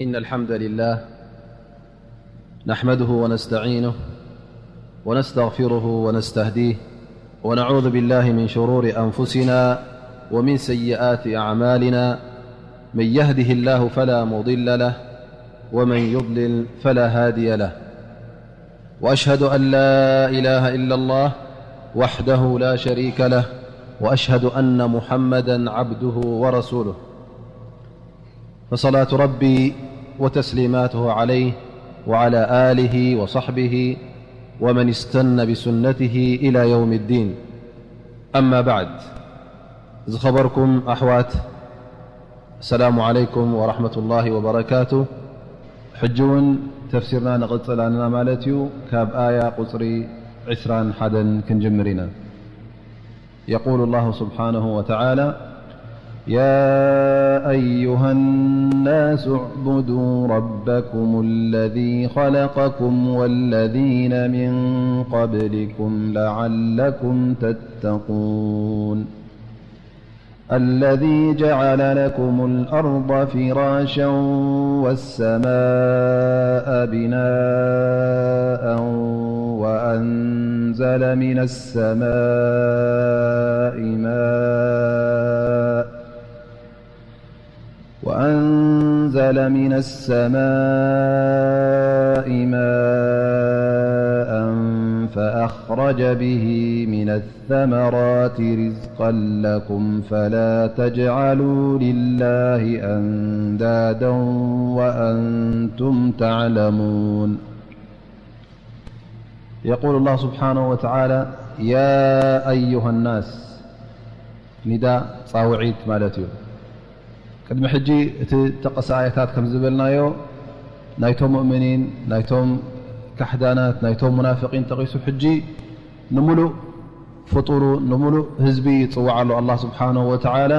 إن الحمد لله نحمده ونستعينه ونستغفره ونستهديه، ونعوذ بالله من شرور أنفسنا ومن سيئات أعمالنا. من يهده الله فلا مضل له، ومن يضلل فلا هادي له. وأشهد أن لا إله إلا الله وحده لا شريك له، وأشهد أن محمدا عبده ورسوله. فصلاة ربي وتسليماته عليه وعلى آله وصحبه ومن استن بسنته إلى يوم الدين. أما بعد، ዝኸበርኩም ኣሕዋት፣ السلام عليكم ورحمة الله وبركاته. ሕጂ እውን ተፍሲርና ንቕጽል ኣለና ማለት እዩ። ካብ ኣያ ቁጽሪ ዕስራን ሓደን ክንጅምር ኢና። يقول الله سبحانه وتعالى: يا أيها الناس اعبدوا ربكم الذي خلقكم والذين من قبلكم لعلكم تتقون. الذي جعل لكم الأرض فراشا والسماء بناء وأنزل من السماء ماء وأنزل من السماء ماء فأخرج به من الثمرات رزقا لكم فلا تجعلوا لله أندادا وأنتم تعلمون. يقول الله سبحانه وتعالى: يا أيها الناس، ኒዳ ጻውዒት ማለት እዩ። ቅድሚ ሕጂ እቲ ጠቀሰ ኣያታት ከም ዝበልናዮ፣ ናይቶም ሙእምኒን፣ ናይቶም ካሕዳናት፣ ናይቶም ሙናፍቂን ጠቂሱ፣ ሕጂ ንምሉእ ፍጡሩ፣ ንምሉእ ህዝቢ ይጽውዓ ኣሎ ኣላህ ስብሓነሁ ወተዓላ።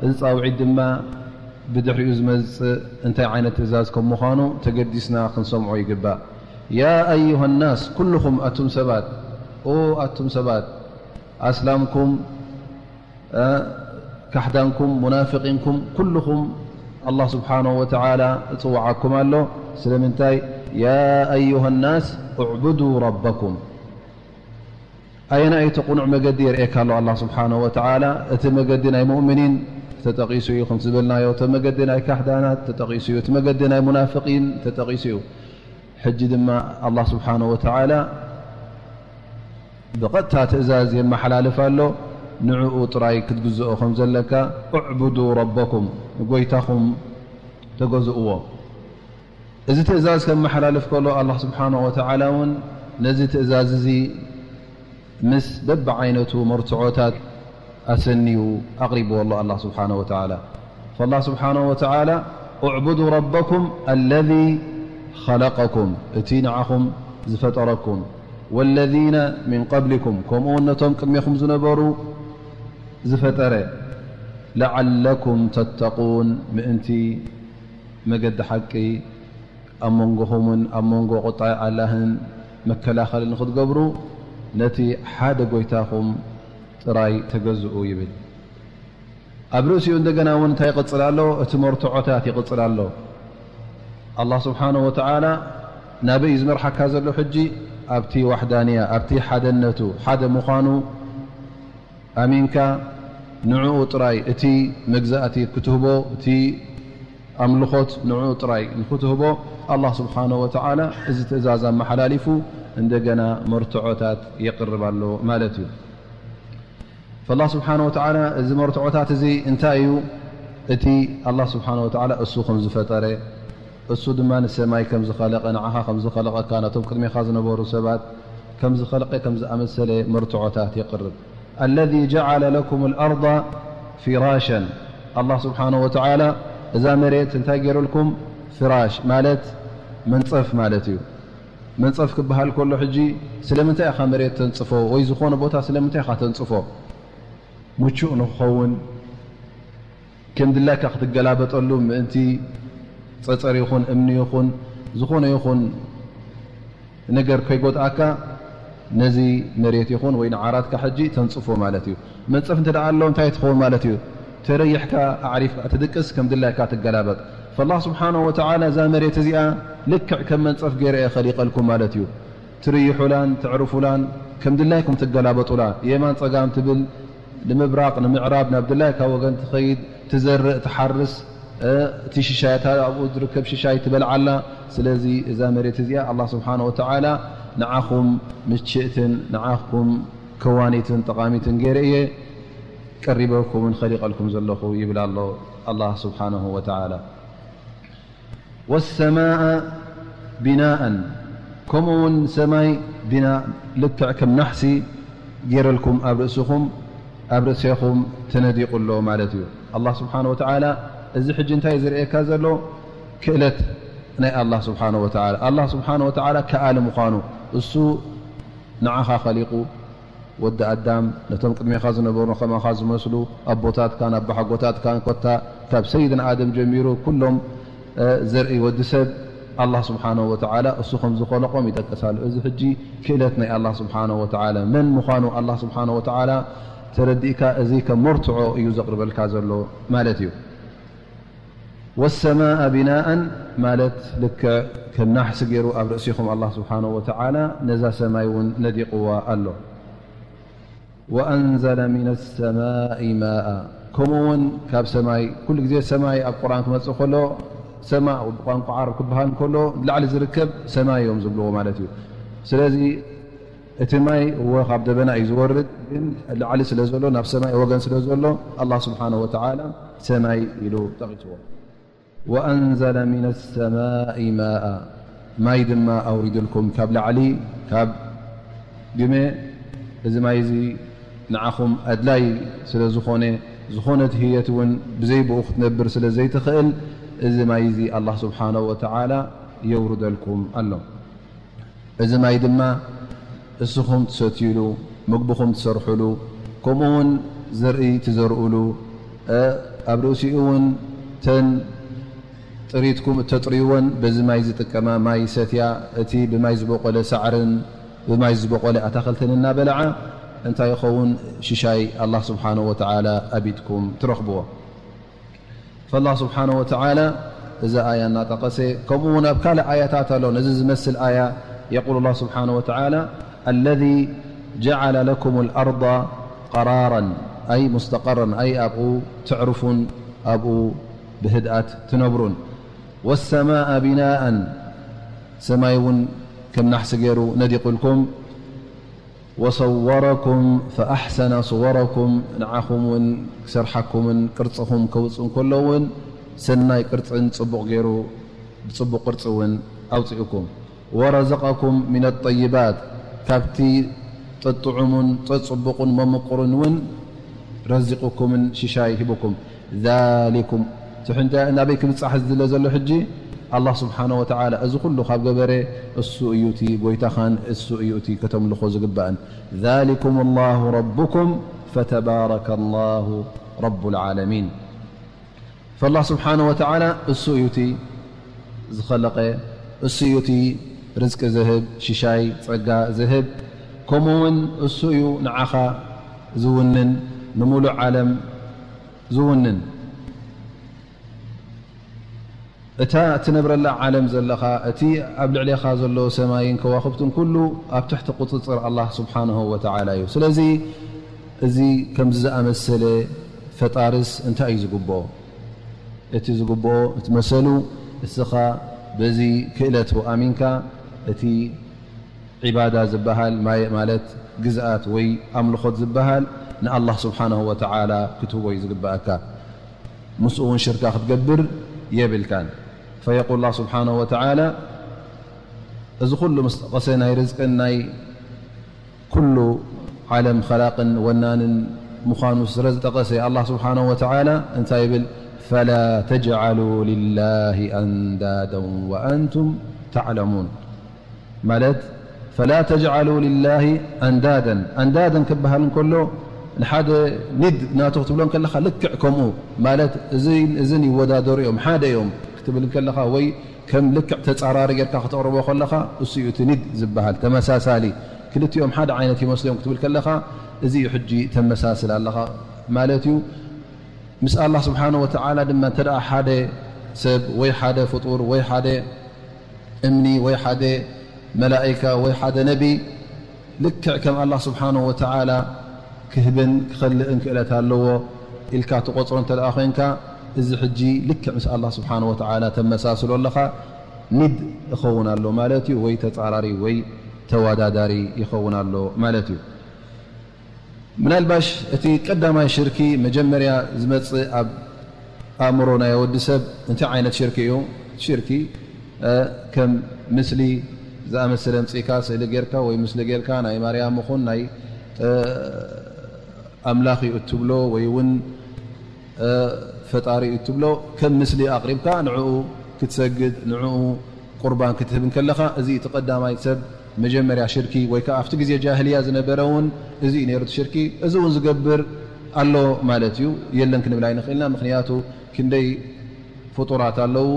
እዚ ጻውዒት ድማ ብድሕሪኡ ዝመጽእ እንታይ ዓይነት ትእዛዝ ከም ምዃኑ ተገዲስና ክንሰምዖ ይግባእ። ያ ኣዩሃ ናስ፣ ኩልኹም ኣቱም ሰባት፣ ኦ ኣቱም ሰባት፣ ኣስላምኩም፣ እ፣ ካሕዳንኩም፣ ሙናፍቂንኩም፣ ኩልኹም ኣላህ ስብሓነሁ ወተዓላ እጽውዓኩም ኣሎ። ስለምንታይ? ያ ኣዩሃ ናስ እዕቡዱ ረበኩም። ኣየናይ እቲ ቅኑዕ መገዲ የርእየካ ኣሎ ኣላህ ስብሓነሁ ወተዓላ። እቲ መገዲ ናይ ሙእምኒን ተጠቒሱ እዩ፣ ከም ዝበልናዮ፣ እቲ መገዲ ናይ ካሕዳናት ተጠቒሱ እዩ፣ እቲ መገዲ ናይ ሙናፍቂን ተጠቒሱ እዩ። ሕጂ ድማ ኣላህ ስብሓነሁ ወተዓላ ብቐጥታ ትእዛዝ የመሓላልፍ ኣሎ። ንዕኡ ጥራይ ክትግዝኦ ከም ዘለካ፣ እዕቡዱ ረበኩም፣ ንጎይታኹም ተገዝእዎ። እዚ ትእዛዝ ከመሓላልፍ ከሎ፣ ኣላህ ስብሓነሁ ወተዓላ እውን ነዚ ትእዛዝ እዚ ምስ በብዓይነቱ መርትዖታት ኣሰንዩ ኣቕሪብዎ ኣሎ ኣላህ ስብሓነሁ ወተዓላ። ፈላህ ስብሓነሁ ወተዓላ፣ እዕቡዱ ረበኩም ኣለዚ ኸለቀኩም፣ እቲ ንዓኹም ዝፈጠረኩም፣ ወለዚነ ሚን ቀብሊኩም፣ ከምኡ እውን ነቶም ቅድሜኹም ዝነበሩ ዝፈጠረ፣ ለዓለኩም ተተቁን፣ ምእንቲ መገዲ ሓቂ ኣብ መንጎኹምን ኣብ መንጎ ቁጣዕ ኣላህን መከላኸሊ ንኽትገብሩ፣ ነቲ ሓደ ጎይታኹም ጥራይ ተገዝኡ ይብል። ኣብ ርእሲኡ እንደገና እውን እንታይ ይቕጽል ኣሎ? እቲ መርትዖታት ይቕጽል ኣሎ። ኣላህ ስብሓነሁ ወተዓላ ናበይ እዩ ዝመርሓካ ዘሎ? ሕጂ ኣብቲ ዋሕዳንያ፣ ኣብቲ ሓደነቱ፣ ሓደ ምዃኑ ኣሚንካ ንዕኡ ጥራይ እቲ መግዛእቲ ክትህቦ፣ እቲ ኣምልኾት ንዕኡ ጥራይ ንክትህቦ፣ ኣላህ ስብሓነሁ ወተዓላ እዚ ትእዛዝ ኣመሓላሊፉ እንደገና መርትዖታት የቕርብ ኣሎ ማለት እዩ። ፈላህ ስብሓነሁ ወተዓላ እዚ መርትዖታት እዚ እንታይ እዩ? እቲ ኣላህ ስብሓነሁ ወተዓላ እሱ ከም ዝፈጠረ፣ እሱ ድማ ንሰማይ ከም ዝኸለቐ፣ ንዓኻ ከም ዝኸለቐካ፣ ነቶም ቅድሜኻ ዝነበሩ ሰባት ከም ዝኸለቐ፣ ከም ዝኣመሰለ መርትዖታት የቕርብ። ኣለዚ ጀዓለ ለኩም ልኣርዳ ፊራሸን፣ ኣላህ ስብሓነሁ ወተዓላ እዛ መሬት እንታይ ገይሩልኩም? ፍራሽ ማለት መንጸፍ ማለት እዩ። መንጸፍ ክበሃል ከሎ፣ ሕጂ ስለምንታይ ኢኻ መሬት ተንጽፎ ወይ ዝኾነ ቦታ ስለምንታይ ኢኻ ተንጽፎ? ምቹእ ንኽኸውን፣ ከም ድላይካ ክትገላበጠሉ ምእንቲ፣ ጸጸር ይኹን እምኒ ይኹን ዝኾነ ይኹን ነገር ከይጎድኣካ፣ ነዚ መሬት ይኹን ወይ ንዓራትካ ሕጂ ተንጽፎ ማለት እዩ። መንጸፍ እንተ ደኣ ኣሎ እንታይ ትኸውን ማለት እዩ? ተረይሕካ ኣዕሪፍካ ትድቅስ፣ ከም ድላይካ ትገላበጥ። فالله سبحانه وتعالى እዛ መሬት እዚኣ ልክዕ ከም መንጸፍ ገይረ እየ ኸሊቐልኩም ማለት እዩ። ትርይሑላን ትዕርፉላን ከም ድላይኩም ትገላበጡላ፣ የማን ጸጋም ትብል፣ ንምብራቕ ንምዕራብ ናብ ድላይካ ወገን ትኸይድ፣ ትዘርእ ትሓርስ፣ እቲ ሽሻይ እታ ኣብኡ ዝርከብ ሽሻይ ትበልዓላ። ስለዚ እዛ መሬት እዚኣ ኣላህ ስብሓነ ወተዓላ ንዓኹም ምችእትን ንዓኹም ከዋኒትን ጠቓሚትን ገይረ እየ ቀሪበኩምን ኸሊቐልኩም ዘለኹ ይብል ኣሎ ኣላህ ስብሓነሁ ወተዓላ። ወሰማኣ ቢናኣን፣ ከምኡ እውን ሰማይ ቢናእ ልክዕ ከም ናሕሲ ገይረልኩም ኣብ ርእስኹም ኣብ ርእሴኹም ተነዲቑ ኣሎ ማለት እዩ። ኣላህ ስብሓነ ወተዓላ እዚ ሕጂ እንታይ እዩ ዝርእየካ ዘሎ? ክእለት ናይ ኣላህ ስብሓነ ወተዓላ። ኣላህ ስብሓነ ወተዓላ ከኣሊ ምዃኑ፣ እሱ ንዓኻ ኸሊቑ፣ ወዲ ኣዳም፣ ነቶም ቅድሜኻ ዝነበሩ ከማኻ ዝመስሉ ኣቦታትካን ኣቦሓጎታትካን፣ ኮታ ካብ ሰይድና ኣደም ጀሚሩ ኩሎም፣ እ፣ ዘርኢ ወዲ ሰብ ኣላህ ስብሓነሁ ወተዓላ እሱ ከም ዝኸለቖም ይጠቅስ ኣሎ። እዚ ሕጂ ክእለት ናይ ኣላህ ስብሓነሁ ወተዓላ፣ መን ምዃኑ ኣላህ ስብሓነሁ ወተዓላ ተረዲእካ፣ እዚ ከም መርትዖ እዩ ዘቕርበልካ ዘሎ ማለት እዩ። ወሰማኣ ቢናኣን ማለት ልክዕ ከም ናሕሲ ገይሩ ኣብ ርእሲኹም ኣላህ ስብሓነሁ ወተዓላ ነዛ ሰማይ እውን ነዲቕዋ ኣሎ። ወኣንዘለ ሚነ ሰማኢ ማኣ፣ ከምኡ እውን ካብ ሰማይ፣ ኩሉ ግዜ ሰማይ ኣብ ቁርኣን ክመጽእ ከሎ፣ ሰማእ ብቋንቋ ዓረብ ክበሃል እንከሎ ንላዕሊ ዝርከብ ሰማይ እዮም ዝብልዎ ማለት እዩ። ስለዚ እቲ ማይ እወ ካብ ደበና እዩ ዝወርድ፣ ግን ላዕሊ ስለ ዘሎ ናብ ሰማይ ወገን ስለ ዘሎ ኣላህ ስብሓነሁ ወተዓላ ሰማይ ኢሉ ጠቒስዎ። ወኣንዘለ ሚነ ሰማኢ ማኣ፣ ማይ ድማ ኣውሪድልኩም ካብ ላዕሊ ካብ ግመ። እዚ ማይ እዚ ንዓኹም ኣድላይ ስለ ዝኾነ፣ ዝኾነት ህየት እውን ብዘይ ብኡ ክትነብር ስለ ዘይትኽእል፣ እዚ ማይ እዚ ኣላህ ስብሓነሁ ወተዓላ የውርደልኩም ኣሎ። እዚ ማይ ድማ እስኹም ትሰትዩሉ፣ ምግብኹም ትሰርሑሉ፣ ከምኡ እውን ዘርኢ ትዘርኡሉ፣ እ፣ ኣብ ርእሲኡ እውን ተን ጥሪትኩም እተጥርይወን በዚ ማይ ዝጥቀማ ማይ ይሰትያ። እቲ ብማይ ዝበቆለ ሳዕርን ብማይ ዝበቆለ ኣታኽልትን እናበልዓ እንታይ ይኸውን? ሽሻይ ኣላህ ስብሓነሁ ወተዓላ ኣብ ኢድኩም ትረኽብዎ። ፈላህ ስብሓነሁ ወተዓላ እዛ ኣያ እናጠቐሰ፣ ከምኡ እውን ኣብ ካልእ ኣያታት ኣሎ ነዚ ዝመስል ኣያ። የቁል ላህ ስብሓነሁ ወተዓላ፣ ኣለዚ ጀዓለ ለኩም ልኣርض ቀራራን፣ ኣይ ሙስተቀራን፣ ኣይ ኣብኡ ተዕርፉን ኣብኡ ብህድኣት ትነብሩን። ወሰማኣ ቢናኣን፣ ሰማይ እውን ከም ናሕሲ ገይሩ ነዲቑልኩም። ወሰወረኩም ፈኣሕሰነ ስወረኩም፣ ንዓኹም እውን ክሰርሓኩምን ቅርጽኹም ከውጽእ እንከሎ እውን ሰናይ ቅርጽን ጽቡቕ ገይሩ ብጽቡቕ ቅርጺ እውን ኣውጽኡኩም። ወረዘቀኩም ሚነ ጠይባት፣ ካብቲ ጠጥዑሙን ጠጽቡቑን መምቁርን እውን ረዚቁኩምን ሽሻይ ሂቡኩም። ዛሊኩም፣ እቲ ሕንታ ናበይ ክብጻሕ ዝድለ ዘሎ ሕጂ? ኣላህ ስብሓነ ወተዓላ እዚ ኩሉ ካብ ገበረ እሱ እዩ እቲ ጎይታኻን እሱ እዩ እቲ ከተምልኾ ዝግባእን። ዛሊኩም ላሁ ረቡኩም ፈተባረከ ላሁ ረቡ ልዓለሚን። ፈላህ ስብሓነ ወተዓላ እሱ እዩ እቲ ዝኸለቐ፣ እሱ እዩ እቲ ርዝቂ ዝህብ፣ ሽሻይ ጸጋ ዝህብ፣ ከምኡ እውን እሱ እዩ ንዓኻ ዝውንን፣ ንምሉእ ዓለም ዝውንን። እታ እትነብረላ ዓለም ዘለኻ፣ እቲ ኣብ ልዕሌኻ ዘሎ ሰማይን ከዋኽብትን ኩሉ ኣብ ትሕቲ ቁጽጽር ኣላህ ስብሓንሁ ወተዓላ እዩ። ስለዚ እዚ ከምዚ ዝኣመሰለ ፈጣርስ እንታይ እዩ ዝግብኦ? እቲ ዝግብኦ፣ እቲ መሰሉ፣ እስኻ በዚ ክእለቱ ኣሚንካ እቲ ዒባዳ ዝበሃል ማየ-፣ ማለት ግዝኣት ወይ ኣምልኾት ዝበሃል ንኣላህ ስብሓንሁ ወተዓላ ክትህቦ እዩ ዝግብኣካ። ምስኡ እውን ሽርካ ክትገብር የብልካን። ፈየቁል ላህ ስብሓንሁ ወተዓላ፣ እዚ ኩሉ ምስ ጠቐሰ ናይ ርዝቅን ናይ ኩሉ ዓለም ኸላቅን ወናንን ምዃኑ ስለ ዝጠቐሰ ኣላህ ስብሓንሁ ወተዓላ እንታይ ይብል? ፈላ ተጅዓሉ ሊላሂ ኣንዳደን ወኣንቱም ተዕለሙን። ማለት ፈላ ተጅዓሉ ሊላሂ ኣንዳደን። ኣንዳደን ክበሃል እንከሎ ንሓደ ኒድ ናቱ ክትብሎ እንከለኻ ልክዕ ከምኡ ማለት እዚን እዝን ይወዳደሩ እዮም፣ ሓደ እዮም ክትብል እንከለኻ ወይ ከም ልክዕ ተጻራሪ ጌርካ ከተቕርቦ ከለኻ እሱ እዩ እቲ ኒድ ዝበሃል፣ ተመሳሳሊ። ክልቲኦም ሓደ ዓይነት ይመስሉ እዮም ክትብል ከለኻ እዚ እዩ ሕጂ ተመሳስል ኣለኻ ማለት እዩ። ምስ ኣላህ ስብሓንሁ ወተዓላ ድማ እንተ ደኣ ሓደ ሰብ ወይ ሓደ ፍጡር ወይ ሓደ እምኒ ወይ ሓደ መላእካ ወይ ሓደ ነቢ ልክዕ ከም ኣላህ ስብሓነሁ ወተዓላ ክህብን ክኸልእን ክእለት ኣለዎ ኢልካ ትቖፅሮ እንተ ደኣ ኮይንካ፣ እዚ ሕጂ ልክዕ ምስ ኣላህ ስብሓነሁ ወተዓላ ተመሳስሎ ኣለኻ። ኒድ እኸውን ኣሎ ማለት እዩ፣ ወይ ተፃራሪ ወይ ተወዳዳሪ ይኸውን ኣሎ ማለት እዩ። ምናልባሽ እቲ ቀዳማይ ሽርኪ መጀመርያ ዝመጽእ ኣብ ኣእምሮ ናይ ወዲ ሰብ እንታይ ዓይነት ሽርኪ እዩ? ሽርኪ ከም ምስሊ ዝኣመሰለ ኣምጺእካ ስእሊ ጌርካ ወይ ምስሊ ጌርካ ናይ ማርያም ይኹን ናይ ኣምላኽ እዩ እትብሎ ወይ እውን ፈጣሪ እዩ እትብሎ ከም ምስሊ ኣቕሪብካ ንዕኡ ክትሰግድ ንዕኡ ቁርባን ክትህብ እንከለኻ፣ እዚ እቲ ቀዳማይ ሰብ መጀመርያ ሽርኪ ወይ ከዓ ኣብቲ ግዜ ጃህልያ ዝነበረ እውን እዚ እዩ ነይሩ እቲ ሽርኪ። እዚ እውን ዝገብር ኣሎ ማለት እዩ፣ የለን ክንብል ኣይንኽእልና። ምኽንያቱ ክንደይ ፍጡራት ኣለዉ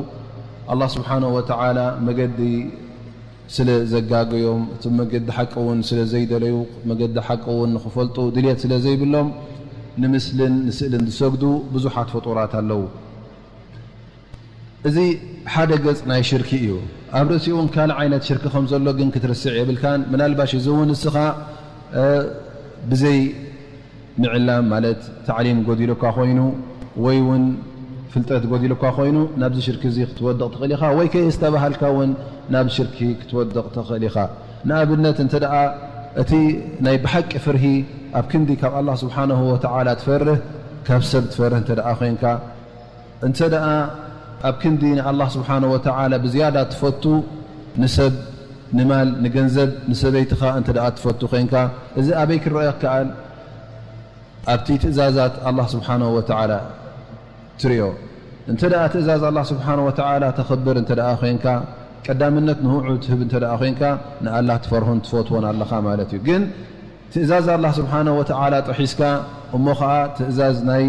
ኣላህ ስብሓነሁ ወተዓላ መገዲ ስለ ዘጋገዮም፣ እቲ መገዲ ሓቂ እውን ስለ ዘይደለዩ፣ መገዲ ሓቂ እውን ንኽፈልጡ ድልየት ስለ ዘይብሎም ንምስልን ንስእልን ዝሰግዱ ብዙሓት ፍጡራት ኣለዉ። እዚ ሓደ ገጽ ናይ ሽርኪ እዩ። ኣብ ርእሲኡ እውን ካልእ ዓይነት ሽርኪ ከም ዘሎ ግን ክትርስዕ የብልካን። ምናልባሽ እዚ እውን እስኻ ብዘይ ምዕላም ማለት ታዕሊም ጎዲሉካ ኮይኑ ወይ እውን ፍልጠት ጎዲሉካ ኮይኑ ናብዚ ሽርኪ እዚ ክትወድቕ ትኽእል ኢኻ፣ ወይ ከየስተባሃልካ እውን ናብ ሽርኪ ክትወድቕ ትኽእል ኢኻ። ንኣብነት እንተ ደኣ እቲ ናይ ብሓቂ ፍርሂ ኣብ ክንዲ ካብ ኣላህ ስብሓነሁ ወተዓላ ትፈርህ ካብ ሰብ ትፈርህ እንተ ደኣ ኮይንካ፣ እንተ ደኣ ኣብ ክንዲ ንኣላህ ስብሓነሁ ወተዓላ ብዝያዳ ትፈቱ ንሰብ ንማል ንገንዘብ ንሰበይትኻ እንተ ደኣ ትፈቱ ኮይንካ፣ እዚ ኣበይ ክረአ ይከኣል? ኣብቲ ትእዛዛት ኣላህ ስብሓነሁ ወተዓላ ትሪኦ። እንተ ደኣ ትእዛዝ ኣላህ ስብሓነሁ ወተዓላ ተኽብር እንተ ደኣ ኮይንካ፣ ቀዳምነት ንውዑ ትህብ እንተ ደኣ ኮይንካ፣ ንኣላህ ትፈርሆን ትፈትዎን ኣለኻ ማለት እዩ። ግን ትእዛዝ ኣላህ ስብሓነሁ ወተዓላ ጥሒስካ፣ እሞ ኸዓ ትእዛዝ ናይ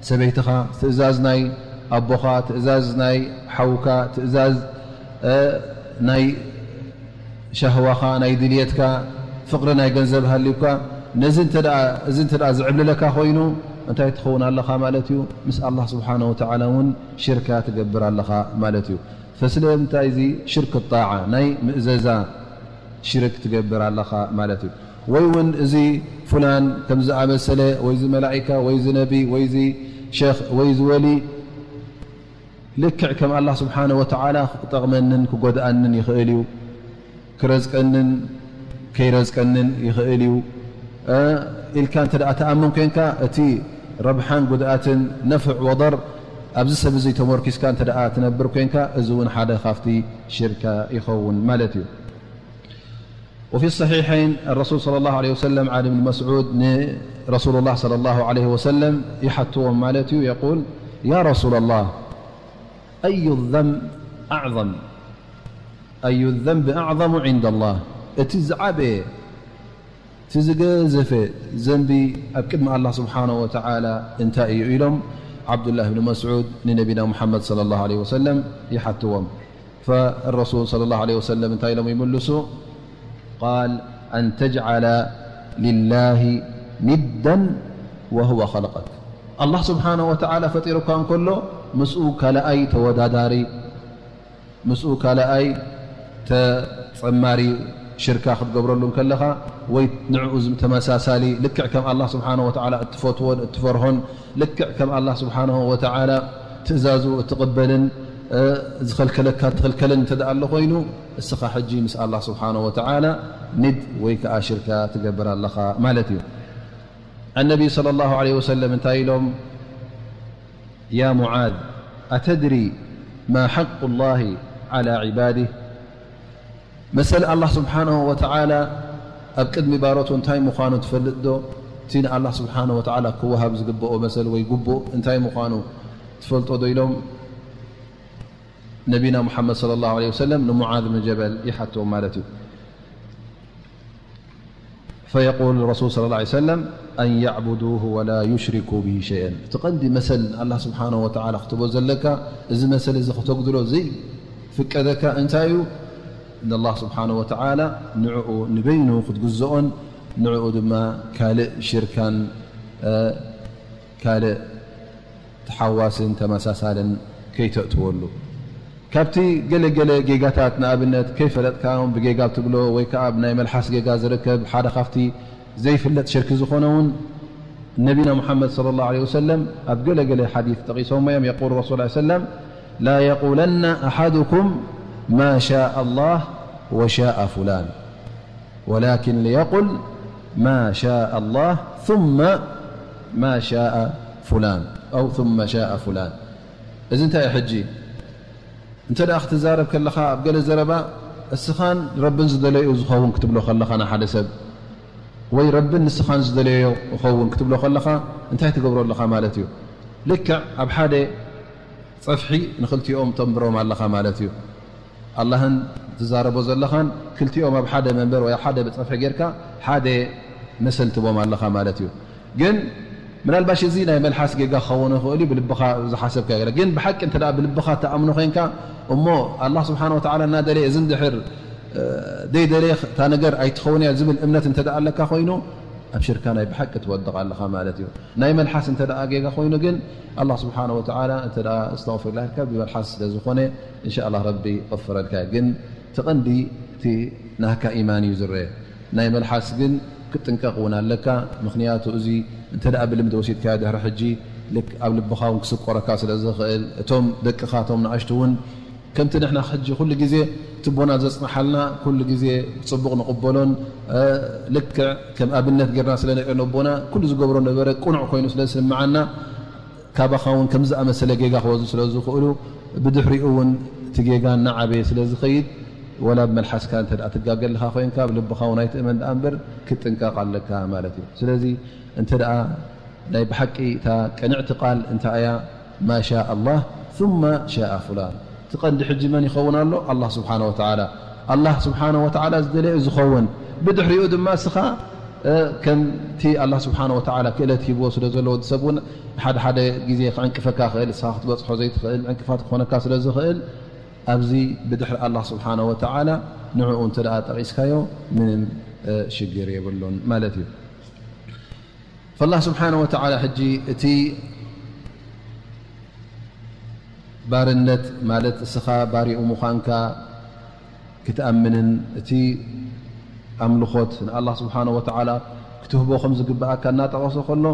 ሰበይትኻ፣ ትእዛዝ ናይ ኣቦኻ፣ ትእዛዝ ናይ ሓውካ፣ ትእዛዝ ናይ ሻህዋኻ፣ ናይ ድልየትካ፣ ፍቕሪ ናይ ገንዘብ ሃልዩካ፣ ነዚ እንተ ደኣ፣ እዚ እንተ ደኣ ዝዕብልለካ ኮይኑ፣ እንታይ ትኸውን ኣለኻ ማለት እዩ? ምስ ኣላህ ስብሓነሁ ወተዓላ እውን ሽርካ ትገብር ኣለኻ ማለት እዩ። ፈስለ እንታይ እዚ ሽርክ ጣዓ፣ ናይ ምእዘዛ ሽርክ ትገብር ኣለኻ ማለት እዩ። ወይ እውን እዚ ፉላን ከም ዝኣመሰለ፣ ወይ እዚ መላኢካ፣ ወይ እዚ ነቢ፣ ወይ እዚ ሸኽ፣ ወይ እዚ ወሊ፣ ልክዕ ከም ኣላህ ስብሓነሁ ወተዓላ ክጠቕመንን ክጎድኣንን ይኽእል እዩ፣ ክረዝቀንን ከይረዝቀንን ይኽእል እዩ፣ እ፣ ኢልካ እንተ ደኣ ትኣምን ኮይንካ፣ እቲ ረብሓን ጉድኣትን፣ ነፍዕ ወደር፣ ኣብዚ ሰብ እዚ ተመርኪስካ እንተ ደኣ ትነብር ኮይንካ፣ እዚ እውን ሓደ ካብቲ ሽርካ ይኸውን ማለት እዩ። وفي الصحيحين الرسول صلى الله عليه وسلم عن ابن مسعود رسول الله صلى الله عليه وسلم يحتوم مالتي يقول: يا رسول الله، أي الذنب أعظم؟ أي الذنب أعظم عند الله؟ እቲ ዝዓበየ እቲ ዝገዘፈ ዘንቢ ኣብ ቅድሚ ኣላህ ስብሓነሁ ወተዓላ እንታይ እዩ ኢሎም ዓብዱላህ ብን መስዑድ ንነቢና ሙሓመድ ሰለላሁ ዐለይሂ ወሰለም ይሓትዎም። ፈረሱል ሰለላሁ ዐለይሂ ወሰለም እንታይ ኢሎም ይምልሱ? ቃል፣ ኣን ተጅዓለ ሊላሂ ኒደን ወሁወ ኸለቀክ። ኣላህ ስብሓነሁ ወተዓላ ፈጢሩካ እንከሎ ምስኡ ካልኣይ ተወዳዳሪ ምስኡ ካልኣይ ተጸማሪ ሽርካ ክትገብረሉ እንከለኻ ወይ ንዕኡ ተመሳሳሊ ልክዕ ከም ኣላህ ስብሓነሁ ወተዓላ እትፈትዎን እትፈርሆን ልክዕ ከም ኣላህ ስብሓነሁ ወተዓላ ትእዛዙ እትቕበልን ዝኸልከለካ ትኽልከልን እንተ ደኣ ኣሎ ኮይኑ እስኻ ሕጂ ምስ ኣላህ ስብሓነሁ ወተዓላ ኒድ ወይ ከዓ ሽርካ ትገብር ኣለኻ ማለት እዩ። ኣነቢ ሰለላሁ ዐለይሂ ወሰለም እንታይ ኢሎም? ያ ሙዓዝ፣ ኣተድሪ ማ ሓቁ ላሂ ዓላ ዒባዲህ? መሰል ኣላህ ስብሓነሁ ወተዓላ ኣብ ቅድሚ ባሮቱ እንታይ ምዃኑ ትፈልጥ ዶ? እቲ ንኣላህ ስብሓነሁ ወተዓላ ክወሃብ ዝግብኦ መሰል ወይ ግቡእ እንታይ ምዃኑ ትፈልጦ ዶ? ኢሎም ነቢና ሙሓመድ ሰለላሁ ዐለይሂ ወሰለም ንሙዓዝ ብን ጀበል ይሓትዎም ማለት እዩ። ፈየቁል ረሱል ሰለላሁ ዐለይሂ ወሰለም፣ ኣን ያዕቡዱሁ ወላ ዩሽሪኩ ብሂ ሸይአን። እቲ ቀንዲ መሰል ንኣላህ ስብሓነሁ ወተዓላ ክትቦ ዘለካ፣ እዚ መሰል እዚ ክተጉድሎ ዘይፍቀደካ እንታይ እዩ? ንኣላህ ስብሓነሁ ወተዓላ ንዕኡ ንበይኑ ክትግዝኦን ንዕኡ ድማ ካልእ ሽርካን፣ እ፣ ካልእ ተሓዋስን ተመሳሳልን ከይተእትወሉ። ካብቲ ገለገለ ጌጋታት፣ ንኣብነት ከይፈለጥካዮም ብጌጋ ትብሎ ወይ ከዓ ብናይ መልሓስ ጌጋ ዝርከብ ሓደ ካብቲ ዘይፍለጥ ሽርኪ ዝኾነ እውን ነቢና ሙሓመድ ሰለላሁ ዐለይሂ ወሰለም ኣብ ገለገለ ሓዲስ ጠቒሶሞ እዮም። የቁሉ ረሱል ሰለም ላ የቁለና ኣሓዱኩም ማ ሻእ ኣላህ ወሻእ ፉላን ወላኪን ሊየቁል ማ ሻእ ኣላህ ثመ ማ ሻእ ፉላን ኣው ثመ ሻእ ፉላን። እዚ እንታይ እዩ ሕጂ? እንተ ደኣ ክትዛረብ ከለኻ ኣብ ገለ ዘረባ እስኻን ረብን ዝደለዮ ዝኸውን ክትብሎ ከለኻ ንሓደ ሰብ ወይ ረብን ንስኻን ዝደለዮ ይኸውን ክትብሎ ከለኻ እንታይ ትገብሮ ኣለኻ ማለት እዩ? ልክዕ ኣብ ሓደ ጸፍሒ ንኽልቲኦም ተንብሮም ኣለኻ ማለት እዩ። ኣላህን ትዛረቦ ዘለኻን ክልቲኦም ኣብ ሓደ መንበር ወይ ኣብ ሓደ ጸፍሒ ጌርካ ሓደ መሰል ትቦም ኣለኻ ማለት እዩ። ግን ምናልባሽ እዚ ናይ መልሓስ ጌጋ ክኸውን ይኽእል እዩ፣ ብልብኻ ዝሓሰብካ ገለ። ግን ብሓቂ እንተ ደኣ ብልብኻ ትኣምኖ ኮይንካ፣ እሞ ኣላህ ስብሓነ ወተዓላ እናደለየ እዚ እንድሕር፣ እ፣ ደይደለየ እታ ነገር ኣይትኸውን እያ ዝብል እምነት እንተ ደኣ ኣለካ ኮይኑ፣ ኣብ ሽርካ ናይ ብሓቂ ትወድቕ ኣለኻ ማለት እዩ። ናይ መልሓስ እንተ ደኣ ጌጋ ኮይኑ ግን፣ ኣላህ ስብሓነ ወተዓላ እንተ ደኣ እስተግፊሩላህ ኢልካ ብመልሓስ ስለ ዝኾነ፣ እንሻ ኣላህ ረቢ ይቕፍረልካ እዩ። ግን እቲ ቀንዲ እቲ ናህካ ኢማን እዩ ዝረአ። ናይ መልሓስ ግን ክትጥንቀቕ እውን ኣለካ። ምኽንያቱ እዚ እንተ ደኣ ብልምዲ ወሲድካዮ ድሕሪ ሕጂ ልክ ኣብ ልብኻ እውን ክስቆረካ ስለ ዝኽእል፣ እቶም ደቅኻ እቶም ንኣሽቱ እውን ከምቲ ንሕና ሕጂ ኩሉ ግዜ እቲ ኣቦና ዘጽንሓልና ኩሉ ግዜ ጽቡቕ ንቕበሎን፣ እ፣ ልክዕ ከም ኣብነት ጌርና ስለ ንሪኦ ነቦና ኩሉ ዝገብሮ ነበረ ቅኑዕ ኮይኑ ስለ ዝስምዓና ካባኻ እውን ከምዚ ዝኣመሰለ ጌጋ ክወዙ ስለ ዝኽእሉ ብድሕሪኡ እውን እቲ ጌጋ እናዓበየ ስለ ዝኸይድ ወላ ብመልሓስካ እንተ ደኣ ትጋገ ኣለኻ ኮይንካ ብልብኻ እውን ኣይትእመን ደኣ እምበር ክትጥንቀቕ ኣለካ ማለት እዩ። ስለዚ እንተ ደኣ ናይ ብሓቂ እታ ቅንዕቲ ቃል እንታይ እያ? ማሻ ኣላህ ثመ ሻአ ፉላን። እቲ ቀንዲ ሕጂ መን ይኸውን ኣሎ? ኣላህ ስብሓነ ወተዓላ። ኣላህ ስብሓነ ወተዓላ ዝደለዮ ዝኸውን። ብድሕሪኡ ድማ እስኻ፣ እ፣ ከምቲ ኣላህ ስብሓነ ወተዓላ ክእለት ሂብዎ ስለ ዘሎ ወዲ ሰብ እውን ሓደ ሓደ ግዜ ክዕንቅፈካ ክእል፣ እስኻ ክትበጽሖ ዘይትኽእል ዕንቅፋት ክኾነካ ስለ ዝኽእል፣ ኣብዚ ብድሕሪ ኣላህ ስብሓነ ወተዓላ ንዕኡ እንተ ደኣ ጠቒስካዮ ምንም፣ እ፣ ሽግር የብሉን ማለት እዩ። ፈላህ ስብሓነ ወተዓላ ሕጂ እቲ ባርነት ማለት እስኻ ባሪኡ ምዃንካ ክትኣምንን እቲ ኣምልኾት ንኣላህ ስብሓነ ወተዓላ ክትህቦ ከም ዝግብኣካ እናጠቐሶ ከሎ፣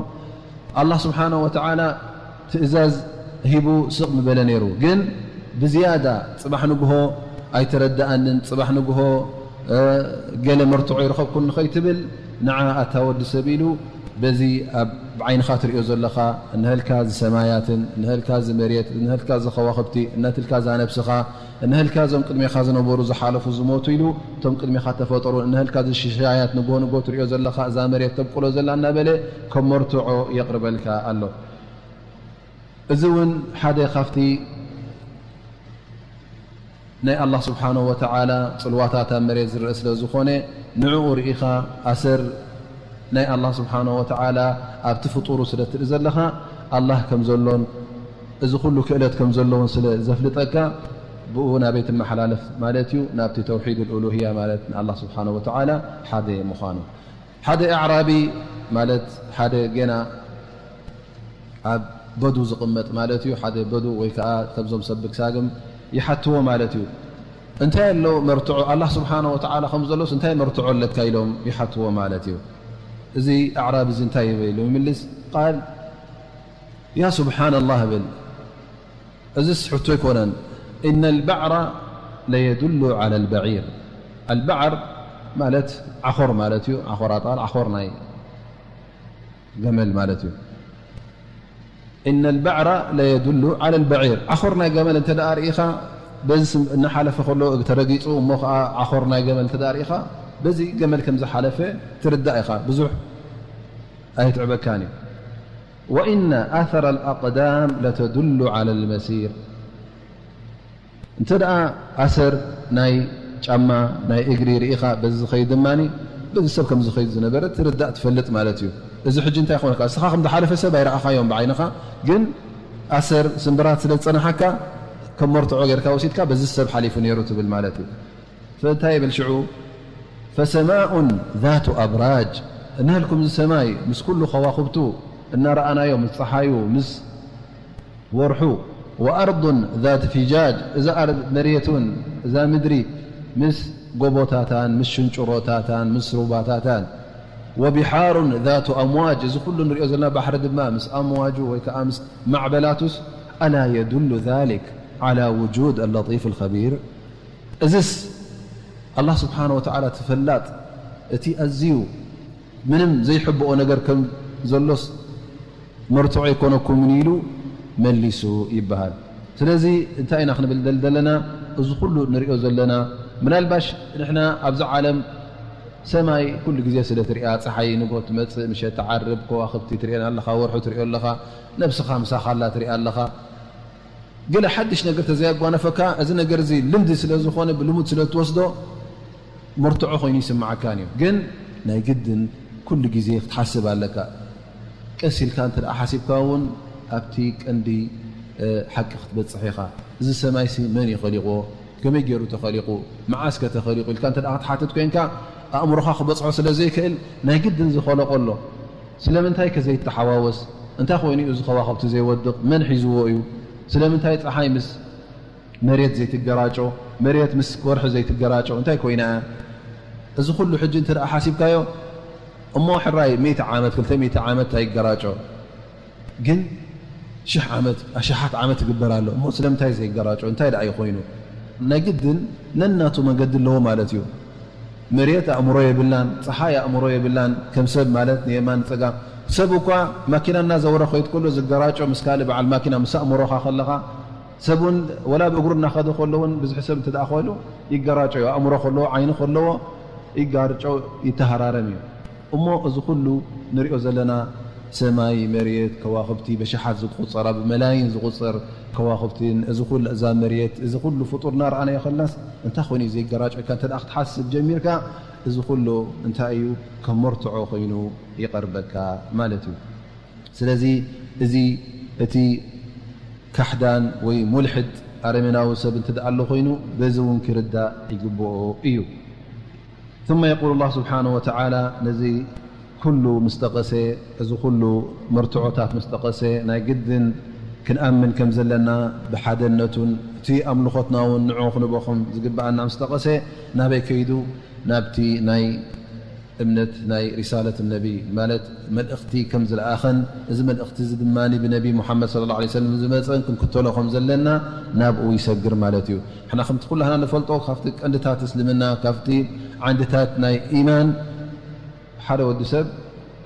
ኣላህ ስብሓነ ወተዓላ ትእዛዝ ሂቡ ስቕ ምበለ ነይሩ። ግን ብዝያዳ ጽባሕ ንግሆ ኣይተረድኣንን፣ ጽባሕ ንግሆ፣ እ፣ ገለ መርትዖ ይረኸብኩን ንኸይትብል፣ ንዓ ኣታ ወዲ ሰብ ኢሉ በዚ ኣብ ብዓይንኻ ትሪኦ ዘለኻ፣ እንሀልካ ዝሰማያትን፣ እንሀልካ ዝመሬት፣ እንሀልካ ዝኸዋኽብቲ፣ እናትልካ እዛ ነብስኻ፣ እንሀልካ እዞም ቅድሜኻ ዝነበሩ ዝሓለፉ ዝሞቱ ኢሉ፣ እቶም ቅድሜኻ ተፈጠሩ፣ እንሀልካ እዚ ሽሻያት ንግሆ ንግሆ ትሪኦ ዘለኻ፣ እዛ መሬት ተብቁሎ ዘላ እናበለ ከም መርትዖ የቕርበልካ ኣሎ። እዚ እውን ሓደ ካብቲ ናይ ኣላህ ስብሓነሁ ወተዓላ ጽልዋታት ኣብ መሬት ዝረአ ስለ ዝኾነ፣ ንዕኡ ርኢኻ ኣሰር ናይ ኣላህ ስብሓነሁ ወተዓላ ኣብቲ ፍጡሩ ስለ ትርኢ ዘለኻ፣ ኣላህ ከም ዘሎን እዚ ኩሉ ክእለት ከም ዘለውን ስለ ዘፍልጠካ፣ ብኡ ናበይ ትመሓላለፍ ማለት እዩ? ናብቲ ተውሒድ ልኡሉህያ ማለት ንኣላህ ስብሓነሁ ወተዓላ ሓደ ምዃኑ። ሓደ ኣዕራቢ ማለት ሓደ ገና ኣብ በዱ ዝቕመጥ ማለት እዩ። ሓደ በዱ ወይ ከዓ ከምዞም ሰብ ብክሳግም ይሓትዎ ማለት እዩ። እንታይ ኣሎ መርትዖ? ኣላህ ስብሓነ ወተዓላ ከም ዘሎስ እንታይ መርትዖ ኣለካ? ኢሎም ይሓትዎ ማለት እዩ። እዚ ኣዕራቢ እዚ እንታይ ይብል ኢሉ ይምልስ? ቃል ያ ስብሓን ኣላህ እብል። እዚስ ሕቶ ኣይኮነን። ኢነ ልባዕራ ለየዱሉ ዓላ ልበዒር። ኣልባዕር ማለት ዓኾር ማለት እዩ። ዓኾር ኣጣል ዓኾር ናይ ገመል ማለት እዩ። ኢነ ልባዕራ ለየዱሉ ዓላ ልበዒር። ዓኾር ናይ ገመል እንተ ደኣ ርኢኻ፣ በዚ ስም እናሓለፈ ከሎ ተረጊጹ፣ እሞ ኸዓ ዓኾር ናይ ገመል እንተ ደኣ ርኢኻ፣ በዚ ገመል ከም ዝሓለፈ ትርዳእ ኢኻ። ብዙሕ ኣይትዕበካን እዩ። ወኢነ ኣሰረ ልኣቅዳም ለተዱሉ ዓላ ልመሲር። እንተ ደኣ ኣሰር ናይ ጫማ ናይ እግሪ ርኢኻ፣ በዚ ዝኸይድ ድማ በዚ ሰብ ከም ዝኸይድ ዝነበረ ትርዳእ ትፈልጥ ማለት እዩ። እዚ ሕጂ እንታይ ይኾንካ? እስኻ ከም ዝሓለፈ ሰብ ኣይረኣኻዮን ብዓይንኻ፣ ግን ኣሰር ስምብራት ስለ ዝጸናሓካ ከም መርትዖ ጌርካ ወሲድካ በዚ ሰብ ሓሊፉ ነይሩ ትብል ማለት እዩ። ፈእንታይ ይብል ሽዑ? ፈሰማኡን ዛቱ ኣብራጅ። እንህልኩም እዚ ሰማይ ምስ ኩሉ ከዋኽብቱ እናረኣናዮ፣ ምስ ጸሓዩ፣ ምስ ወርሑ፣ وأرض ذات فجاج፣ እዛ ኣር-፣ መሬት እውን፣ እዛ ምድሪ ምስ ጎቦታታን፣ ምስ ሽንጭሮታታን፣ ምስ ሩባታታን፣ وبحار ذات أمواج، እዚ ኩሉ ንሪኦ ዘለና ባሕሪ ድማ ምስ ኣምዋጁ ወይ ከዓ ምስ ማዕበላቱስ፣ ألا يدل ذلك على وجود اللطيف الخبير؟ እዝስ ኣላህ ስብሓነ ወተዓላ እቲ ፈላጥ፣ እቲ ኣዝዩ ምንም ዘይሕብኦ ነገር ከም ዘሎስ መርትዖ ኣይኮነኩምን ኢሉ መሊሱ ይበሃል። ስለዚ እንታይ ኢና ክንብል ደል-፣ ዘለና? እዚ ኩሉ ንሪኦ ዘለና፣ ምናልባሽ ንሕና ኣብዚ ዓለም ሰማይ ኩሉ ግዜ ስለ ትሪኣ፣ ፀሓይ ንጎ ትመፅእ፣ ምሸት ትዓርብ፣ ከዋኽብቲ ትሪአን ኣለኻ፣ ወርሑ ትሪኦ ኣለኻ፣ ነብስኻ ምሳኻ ኣላ ትሪኣ ኣለኻ። ገለ ሓድሽ ነገር ተዘያጓነፈካ፣ እዚ ነገር እዚ ልምዲ ስለ ዝኾነ፣ ብልሙድ ስለ እትወስዶ፣ መርትዖ ኮይኑ ይስምዓካን እዩ። ግን ናይ ግድን ኩሉ ግዜ ክትሓስብ ኣለካ። ቀስ ኢልካ እንተ ደኣ ሓሲብካ እውን፣ ኣብቲ ቀንዲ፣ እ፣ ሓቂ ክትበጽሕ ኢኻ። እዚ ሰማይሲ መን እዩ ኸሊቕዎ? ከመይ ገይሩ ተኸሊቑ? መዓስ ከ ተኸሊቑ? ኢልካ እንተ ደኣ ክትሓትት ኮይንካ፣ ኣእምሮኻ ክበጽሖ ስለ ዘይክእል፣ ናይ ግድን ዝኸለቆ ኣሎ። ስለምንታይ ከ ዘይተሓዋወስ? እንታይ ኮይኑ እዩ እዚ ከዋኽብቲ ዘይወድቕ? መን ሒዝዎ እዩ? ስለምንታይ ጸሓይ ምስ መሬት ዘይትገራጮ? መሬት ምስ ወርሒ ዘይትገራጮ እንታይ ኮይና እያ? እዚ ኩሉ ሕጂ እንተ ደኣ ሓሲብካዮ፣ እሞ ሕራይ ሚእቲ ዓመት፣ ክልተ ሚእቲ ዓመት ኣይገራጮ፣ ግን ሽሕ ዓመት፣ ኣሽሓት ዓመት ይግበር ኣሎ። እሞ ስለምንታይ ዘይገራጮ? እንታይ ደኣ እዩ ኮይኑ? ናይ ግድን ነናቱ መገዲ ኣለዎ ማለት እዩ። መሬት ኣእምሮ የብላን፣ ጸሓይ ኣእምሮ የብላን፣ ከም ሰብ ማለት ንየማን ንጸጋም። ሰብ እኳ ማኪና እናዘወረ ክኸይድ ከሎ ዝገራጮ ምስ ካልእ በዓል ማኪና፣ ምስ ኣእምሮኻ ከለኻ፣ ሰብ እውን ወላ ብእግሩ እናኸደ ከሎ እውን፣ ብዙሕ ሰብ እንተ ደኣ ኮይኑ ይገራጮ እዩ። ኣእምሮ ከለዎ፣ ዓይኒ ከለዎ ይጋርጮ፣ ይተሃራረም እዩ። እሞ እዚ ኩሉ ንሪኦ ዘለና ሰማይ፣ መሬት፣ ከዋኽብቲ፣ በሽሓት ዝቑጸራ፣ ብመላይን ዝቑጸር ከዋኽብትን፣ እዚ ኩሉ፣ እዛ መሬት፣ እዚ ኩሉ ፍጡር እናረኣናዮ ከለናስ እንታይ ኮይኑ እዩ ዘይገራጮ ኢልካ እንተ ደኣ ክትሓስብ ጀሚርካ፣ እዚ ኩሉ እንታይ እዩ? ከም መርትዖ ኮይኑ ይቐርበካ ማለት እዩ። ስለዚ እዚ እቲ ካሕዳን ወይ ሙልሕድ ኣረሜናዊ ሰብ እንተ ደኣ ኣሎ ኮይኑ፣ በዚ እውን ክርዳእ ይግብኦ እዩ። ثم يقول الله سبحانه وتعالى، ነዚ ኩሉ ምስ ጠቐሰ፣ እዚ ኩሉ መርትዖታት ምስ ጠቐሰ፣ ናይ ግድን ክንኣምን ከም ዘለና ብሓደነቱን እቲ ኣምልኾትና እውን ንዕኡ ክንቦ ከም ዝግብኣና ምስ ጠቐሰ፣ ናበይ ከይዱ? ናብቲ ናይ እምነት ናይ ሪሳለት ነቢ፣ ማለት መልእኽቲ ከም ዝለኣኸን፣ እዚ መልእኽቲ እዚ ድማ ብነቢ ሙሓመድ ሰለላሁ ዐለይሂ ወሰለም ዝመጸን ክንክተሎ ከም ዘለና ናብኡ ይሰግር ማለት እዩ። ንሕና ከምቲ ኩላህና ንፈልጦ፣ ካብቲ ቀንድታት እስልምና፣ ካብቲ ዓንድታት ናይ ኢማን፣ ሓደ ወዲ ሰብ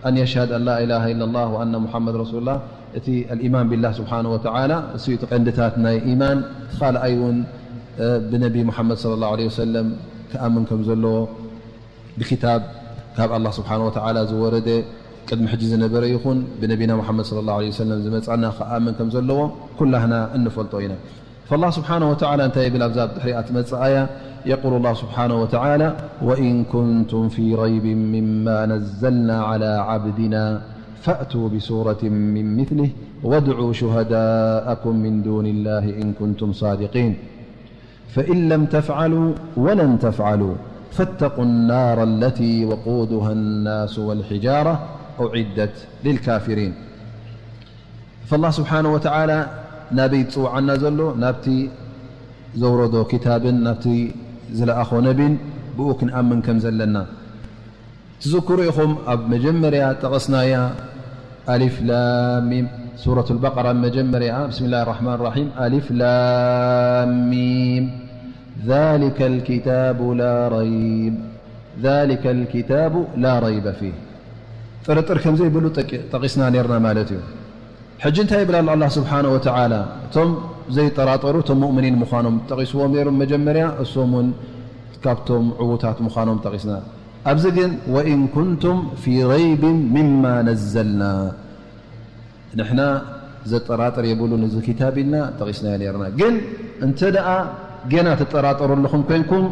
ኣን የሽሃድ ኣን ላ ኢላሃ ኢለላህ ወኣነ ሙሓመድ ረሱሉላህ፣ እቲ ኣልኢማን ቢላህ ስብሓነሁ ወተዓላ፣ እሱ እዩ እቲ ቀንድታት ናይ ኢማን። እቲ ካልኣይ እውን፣ እ፣ ብነቢ ሙሓመድ ሰለላሁ ዐለይሂ ወሰለም ክኣምን ከም ዘለዎ፣ ብኪታብ ካብ ኣላህ ስብሓነሁ ወተዓላ ዝወረደ፣ ቅድሚ ሕጂ ዝነበረ ይኹን ብነቢና ሙሓመድ ሰለላሁ ዐለይሂ ወሰለም ዝመጻና ክኣምን ከም ዘለዎ ኩላህና እንፈልጦ ኢና። ፈላህ ስብሓነሁ ወተዓላ እንታይ ይብል ኣብዛ ኣብ ድሕሪኣ ትመጽእ ኣያ? የቁሉ ላህ ስብሓነሁ ወተዓላ፣ ወኢን ኩንቱም ፊ ረይቢን ሚማ ነዘልና ዓላ ዓብዲና ፈእቱ ቢሱረትን ሚን ሚስሊህ ወድዑ ሹሃዳአኩም ሚን ዱኒላህ ኢን ኩንቱም ሳዲቂን። ፈኢን ለም ተፍዓሉ ወለን ተፍዓሉ ፈተቁ ናረ ለቲ ወቁዱሃ ናሱ ወልሒጃራ ኡዒደት ልልካፊሪን። ፈላህ ስብሓነሁ ወተዓላ ናበይ ዝጽውዓና ዘሎ? ናብቲ ዘውረዶ ኪታብን ናብቲ ዝለኣኾ ነቢን ብኡ ክንኣምን ከም ዘለና። ትዝክሩ ኢኹም፣ ኣብ መጀመርያ ጠቐስናያ ኣሊፍ ላም ሚም፣ ሱረቱል በቀራ መጀመርያ፣ ብስሚላሂ ራሕማን ራሒም፣ ኣሊፍ ላም ሚም፣ ዛሊከል ኪታቡ ላ ረይብ፣ ዛሊከል ኪታቡ ላ ረይበ ፊህ፣ ጥርጥር ከም ዘይብሉ ጠቂ-፣ ጠቂስና ነርና ማለት እዩ። ሕጂ እንታይ ይብል ኣሎ ኣላህ ስብሓነሁ ወተዓላ? እቶም ዘይጠራጠሩ፣ እቶም ሙእምኒን ምዃኖም ጠቒስዎም ነይሩ መጀመርያ፣ እሶም እውን ካብቶም ዕዉታት ምዃኖም ጠቒስና። ኣብዚ ግን ወኢን ኩንቱም ፊ ረይቢን ሚማ ነዘልና፣ ንሕና ዘጠራጥር የብሉን እዚ ኪታብ ኢልና ጠቒስናዮ ነይርና። ግን እንተ ደኣ ገና ትጠራጠሩ ኣለኹም ኮይንኩም፣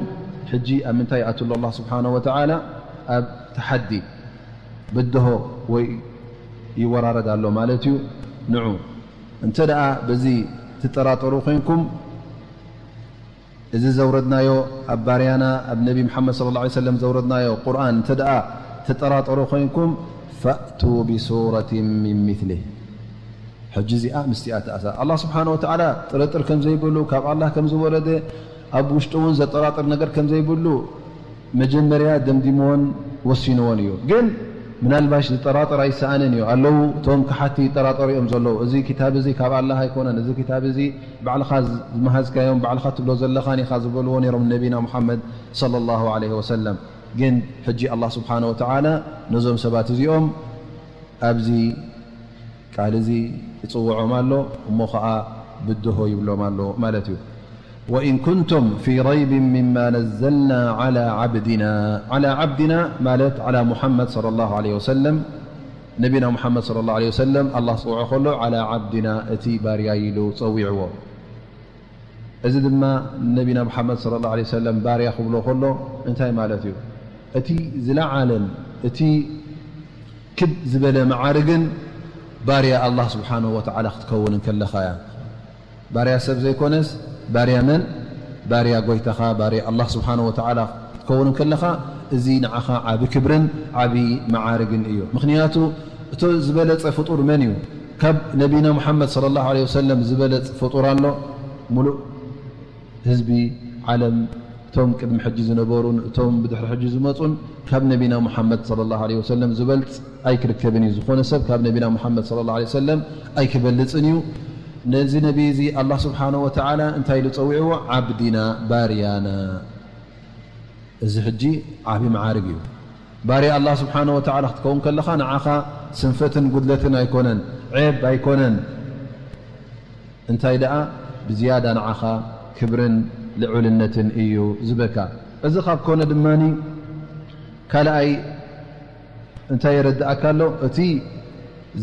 ሕጂ ኣብ ምንታይ ይኣቱ ኣሎ ኣላህ ስብሓነሁ ወተዓላ? ኣብ ተሓዲ፣ ብድሆ ወይ ይወራረድ ኣሎ ማለት እዩ። ንዑ እንተ ደኣ በዚ ትጠራጠሩ ኮይንኩም፣ እዚ ዘውረድናዮ ኣብ ባርያና ኣብ ነቢ መሓመድ ሰለላሁ ዐለይሂ ወሰለም ዘውረድናዮ ቁርኣን እንተ ደኣ ትጠራጠሩ ኮይንኩም፣ ፈእቱ ቢሱረቲን ሚን ሚስሊህ፣ ሕጂ እዚኣ ምስቲኣ ተኣሳ ኣላ ስብሓን ወተዓላ ጥርጥር ከም ዘይብሉ፣ ካብ ኣላ ከም ዝወረደ ኣብ ውሽጡ እውን ዘጠራጥር ነገር ከም ዘይብሉ መጀመርያ ደምዲምዎን ወሲንዎን እዩ። ግን ምናልባሽ ዝጠራጠር ኣይሰኣንን እዩ። ኣለዉ እቶም ክሓቲ ይጠራጠሩ እዮም ዘለዉ። እዚ ክታብ እዚ ካብ ኣላህ ኣይኮነን፣ እዚ ክታብ እዚ ባዕልኻ ዝመሃዝካዮም፣ ባዕልኻ ትብሎ ዘለኻን ኢኻ ዝበልዎ ነይሮም ነቢና ሙሓመድ ሰለላሁ ዐለይሂ ወሰለም። ግን ሕጂ ኣላህ ስብሓነ ወተዓላ ነዞም ሰባት እዚኦም ኣብዚ ቃል እዚ ይጽውዖም ኣሎ፣ እሞ ኸኣ ብድሆ ይብሎም ኣሎ ማለት እዩ። ወኢን ኩንቱም ፊ ረይብን ሚማ ነዘልና ዓላ ዓብድና፣ ዓላ ዓብድና ማለት ዓላ ሙሓመድ ሰለላሁ ዐለይሂ ወሰለም፣ ነቢና ሙሓመድ ሰለላሁ ዐለይሂ ወሰለም ኣላህ ዝጽውዖ ከሎ ዓላ ዓብድና፣ እቲ ባርያ ኢሉ ጸዊዕዎ። እዚ ድማ ነቢና ሙሓመድ ሰለላሁ ዐለይሂ ወሰለም ባርያ ክብሎ ከሎ እንታይ ማለት እዩ? እቲ ዝለዓለን እቲ ክብ ዝበለ መዓርግን ባርያ ኣላህ ስብሓነሁ ወተዓላ ክትከውን እንከለኻ እያ። ባርያ ሰብ ዘይኮነስ ባርያ መን? ባርያ ጎይታኻ፣ ባርያ ኣላህ ስብሓነሁ ወተዓላ ክትከውን እንከለኻ፣ እዚ ንዓኻ ዓቢ ክብርን ዓቢ መዓርግን እዩ። ምኽንያቱ እቶ ዝበለጸ ፍጡር መን እዩ? ካብ ነቢና ሙሓመድ ሰለላሁ ዐለይሂ ወሰለም ዝበለጽ ፍጡር ኣሎ? ሙሉእ ህዝቢ ዓለም፣ እቶም ቅድሚ ሕጂ ዝነበሩን እቶም ብድሕሪ ሕጂ ዝመጹን፣ ካብ ነቢና ሙሓመድ ሰለላሁ ዐለይሂ ወሰለም ዝበልጽ ኣይክርከብን እዩ። ዝኾነ ሰብ ካብ ነቢና ሙሓመድ ሰለላሁ ዐለይሂ ወሰለም ኣይክበልጽን እዩ። ነዚ ነቢ እዚ ኣላህ ስብሓነሁ ወተዓላ እንታይ ኢሉ ጸዊዕዎ? ዓብዲና፣ ባርያና። እዚ ሕጂ ዓቢ መዓርግ እዩ። ባርያ ኣላህ ስብሓነሁ ወተዓላ ክትከውን ከለኻ ንዓኻ ስንፈትን ጉድለትን ኣይኮነን፣ ዔብ ኣይኮነን። እንታይ ደኣ ብዝያዳ ንዓኻ ክብርን ልዑልነትን እዩ ዝበካ። እዚ ካብ ኮነ ድማኒ ካልኣይ እንታይ የረድኣካ ኣሎ? እቲ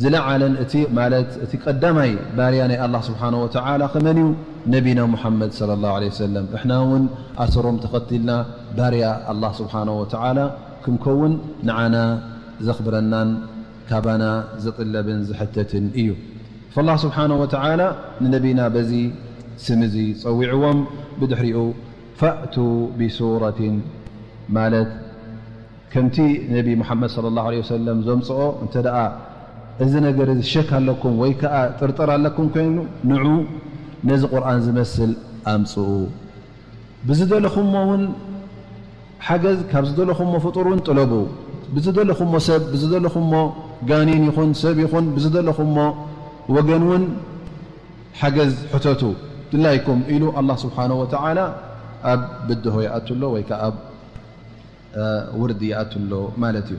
ዝለዓለን እቲ ማለት እቲ ቀዳማይ ባርያ ናይ ኣላህ ስብሓነሁ ወተዓላ ከመን እዩ? ነቢና ሙሓመድ ሰለላሁ ዐለይሂ ወሰለም። እሕና እውን ኣሰሮም ተኸቲልና ባርያ ኣላህ ስብሓነሁ ወተዓላ ክንከውን ንዓና ዘኽብረናን ካባና ዝጥለብን ዝሕተትን እዩ። ፈላህ ስብሓነሁ ወተዓላ ንነቢና በዚ ስም እዚ ጸዊዕዎም፣ ብድሕሪኡ ፈእቱ ቢሱረትን ማለት ከምቲ ነቢ ሙሓመድ ሰለላሁ ዐለይሂ ወሰለም ዘምጽኦ፣ እንተ ደኣ እዚ ነገር እዚ ሸክ ኣለኩም ወይ ከኣ ጥርጥር ኣለኩም ኮይኑ፣ ንዑ ነዚ ቁርኣን ዝመስል ኣምጽኡ። ብዝደለኹሞ እውን ሓገዝ ካብ ዝደለኹሞ ፍጡር እውን ጥለቡ። ብዝደለኹሞ ሰብ፣ ብዝደለኹሞ ጋኔን ይኹን ሰብ ይኹን፣ ብዝደለኹሞ ወገን እውን ሓገዝ ሕተቱ ድላይኩም ኢሉ ኣላህ ስብሓነሁ ወተዓላ ኣብ ብድሆ ይኣቱ ኣሎ ወይ ከኣ ኣብ ውርዲ ይኣቱ ኣሎ ማለት እዩ።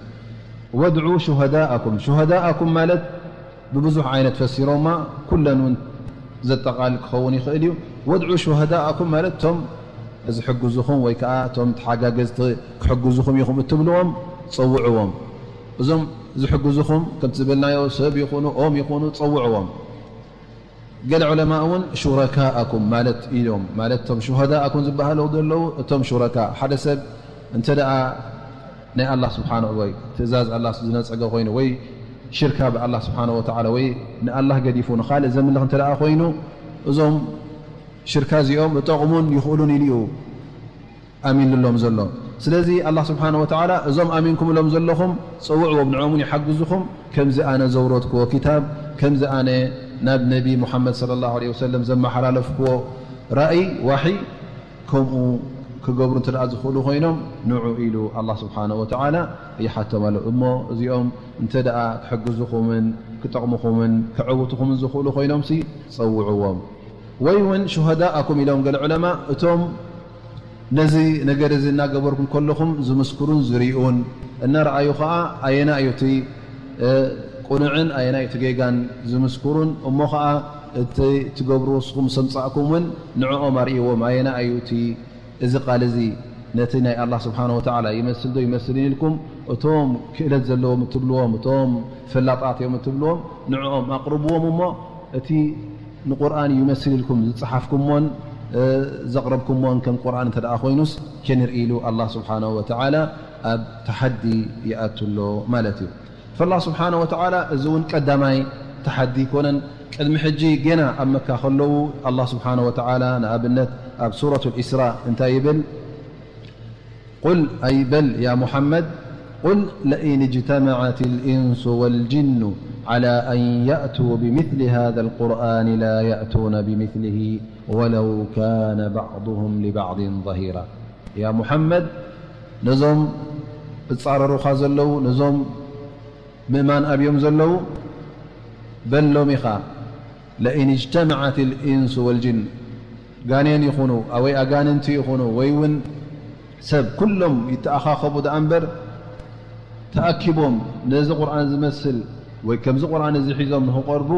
ወድዑ ሹሃዳኣኩም፣ ሹሃዳኣኩም ማለት ብብዙሕ ዓይነት ፈሲሮማ፣ ኩለን እውን ዘጠቓልል ክኸውን ይኽእል እዩ። ወድዑ ሹሃዳኣኩም ማለት እቶም ዝሕግዙኹም ወይ ከኣ እቶም ተሓጋገዝቲ ክሕግዙኹም ኢኹም እትብልዎም ጸውዕዎም። እዞም ዝሕግዙኹም ከምቲ ዝበልናዮ ሰብ ይኹኑ ኦም ይኹኑ ጸውዕዎም። ገለ ዑለማ እውን ሹረካኣኩም ማለት ኢሎም፣ ማለት እቶም ሹሃዳኣኩም ዝበሃሉ ዘለዉ እቶም ሹረካ፣ ሓደ ሰብ እንተ ደኣ ናይ ኣላህ ስብሓነ ወይ ትእዛዝ ኣላህ ዝነጸገ ኮይኑ ወይ ሽርካ ብኣላህ ስብሓነ ወተዓላ ወይ ንኣላህ ገዲፉ ንኻልእ ዘምልኽ እንተ ደኣ ኮይኑ፣ እዞም ሽርካ እዚኦም እጠቕሙን ይኽእሉን ኢሉ እዩ ኣሚንሎም ዘሎ። ስለዚ ኣላህ ስብሓነ ወተዓላ እዞም ኣሚንኩምሎም ዘለኹም ጸውዕዎም፣ ንዕኦም እውን ይሓግዙኹም። ከምዚ ኣነ ዘውረድክዎ ክታብ፣ ከምዚ ኣነ ናብ ነቢ ሙሓመድ ሰለላሁ ዐለይሂ ወሰለም ዘመሓላለፍክዎ ራእይ፣ ዋሒ፣ ከምኡ ክገብሩ እንተ ደኣ ዝኽእሉ ኮይኖም፣ ንዑ ኢሉ ኣላህ ስብሓነ ወተዓላ ይሓቶም ኣሎ። እሞ እዚኦም እንተ ደኣ ክሕግዙኹምን ክጠቕሙኹምን ክዕውቱኹምን ዝኽእሉ ኮይኖምሲ ጸውዕዎም። ወይ እውን ሹሃዳኣኩም ኢሎም ገለ ዑለማ፣ እቶም ነዚ ነገር እዚ እናገበርኩም ከለኹም ዝምስክሩን ዝሪኡን፣ እናረኣዩ ኸኣ ኣየና እዩ እቲ፣ እ፣ ቁኑዕን ኣየና እዩ እቲ ጌጋን ዝምስክሩን፣ እሞ ኸኣ እቲ ትገብርዎ ንስኹም ምስ ኣምጻእኩም እውን ንዕኦም ኣርእይዎም፣ ኣየና እዩ እቲ፣ እዚ ቃል እዚ ነቲ ናይ ኣላህ ስብሓነ ወተዓላ ይመስል ዶ ይመስልን ኢልኩም፣ እቶም ክእለት ዘለዎም እትብልዎም፣ እቶም ፈላጣት እዮም እትብልዎም፣ ንዕኦም ኣቕርብዎም እሞ፣ እቲ ንቁርኣን ይመስል ኢልኩም ዝጸሓፍኩሞን፣ እ፣ ዘቕረብኩሞን ከም ቁርኣን እንተ ደኣ ኮይኑስ፣ ክንርኢ ኢሉ ኣላህ ስብሓነሁ ወተዓላ ኣብ ተሓዲ ይኣቱ ኣሎ ማለት እዩ። ፈላህ ስብሓነሁ ወተዓላ እዚ እውን ቀዳማይ ተሓዲ ኣይኮነን። ቅድሚ ሕጂ ገና ኣብ መካ ከለዉ ኣላህ ስብሓነሁ ወተዓላ ንኣብነት ኣብ ሱረቱል ኢስራእ እንታይ ይብል? قل، أي بل يا محمد، قل لئن اجتمعت الإنس والجن على أن يأتوا بمثل هذا القرآن لا يأتون بمثله ولو كان بعضهم لبعض ظهيرا. يا محمد، ነዞም እጻረሩኻ ዘለዉ፣ ነዞም ምእማን ኣብዮም ዘለዉ በሎም ኢኻ። لئن اجتمعت الإنس والجن، ጋኔን ይኹኑ ወይ ኣጋንንቲ ይኹኑ ወይ እውን ሰብ፣ ኩሎም ይተኣኻኸቡ ደኣ እምበር፣ ተኣኪቦም ነዚ ቁርኣን ዝመስል ወይ ከምዚ ቁርኣን እዚ ሒዞም ንኽቐርቡ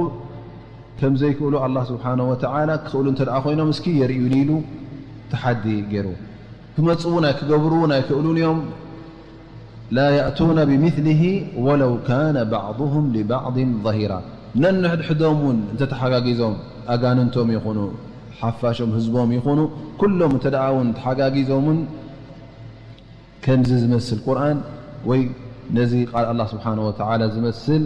ከም ዘይክእሉ ኣላህ ስብሓነሁ ወተዓላ፣ ክኽእሉ እንተ ደኣ ኮይኖም እስኪ የርእዩኒ ኢሉ ተሓዲ ገይሩ። ክመጹ እውን ኣይክገብሩ እውን ኣይክእሉን እዮም። لا يأتون بمثله ولو كان بعضهم لبعض ظهيرا። ነንሕድሕዶም እውን እንተተሓጋጊዞም፣ ኣጋንንቶም ይኹኑ ሓፋሾም ህዝቦም ይኹኑ፣ ኩሎም እንተ ደኣ እውን ተሓጋጊዞም እውን ከምዚ ዝመስል ቁርኣን ወይ ነዚ ቃል ኣላህ ስብሓነሁ ወተዓላ ዝመስል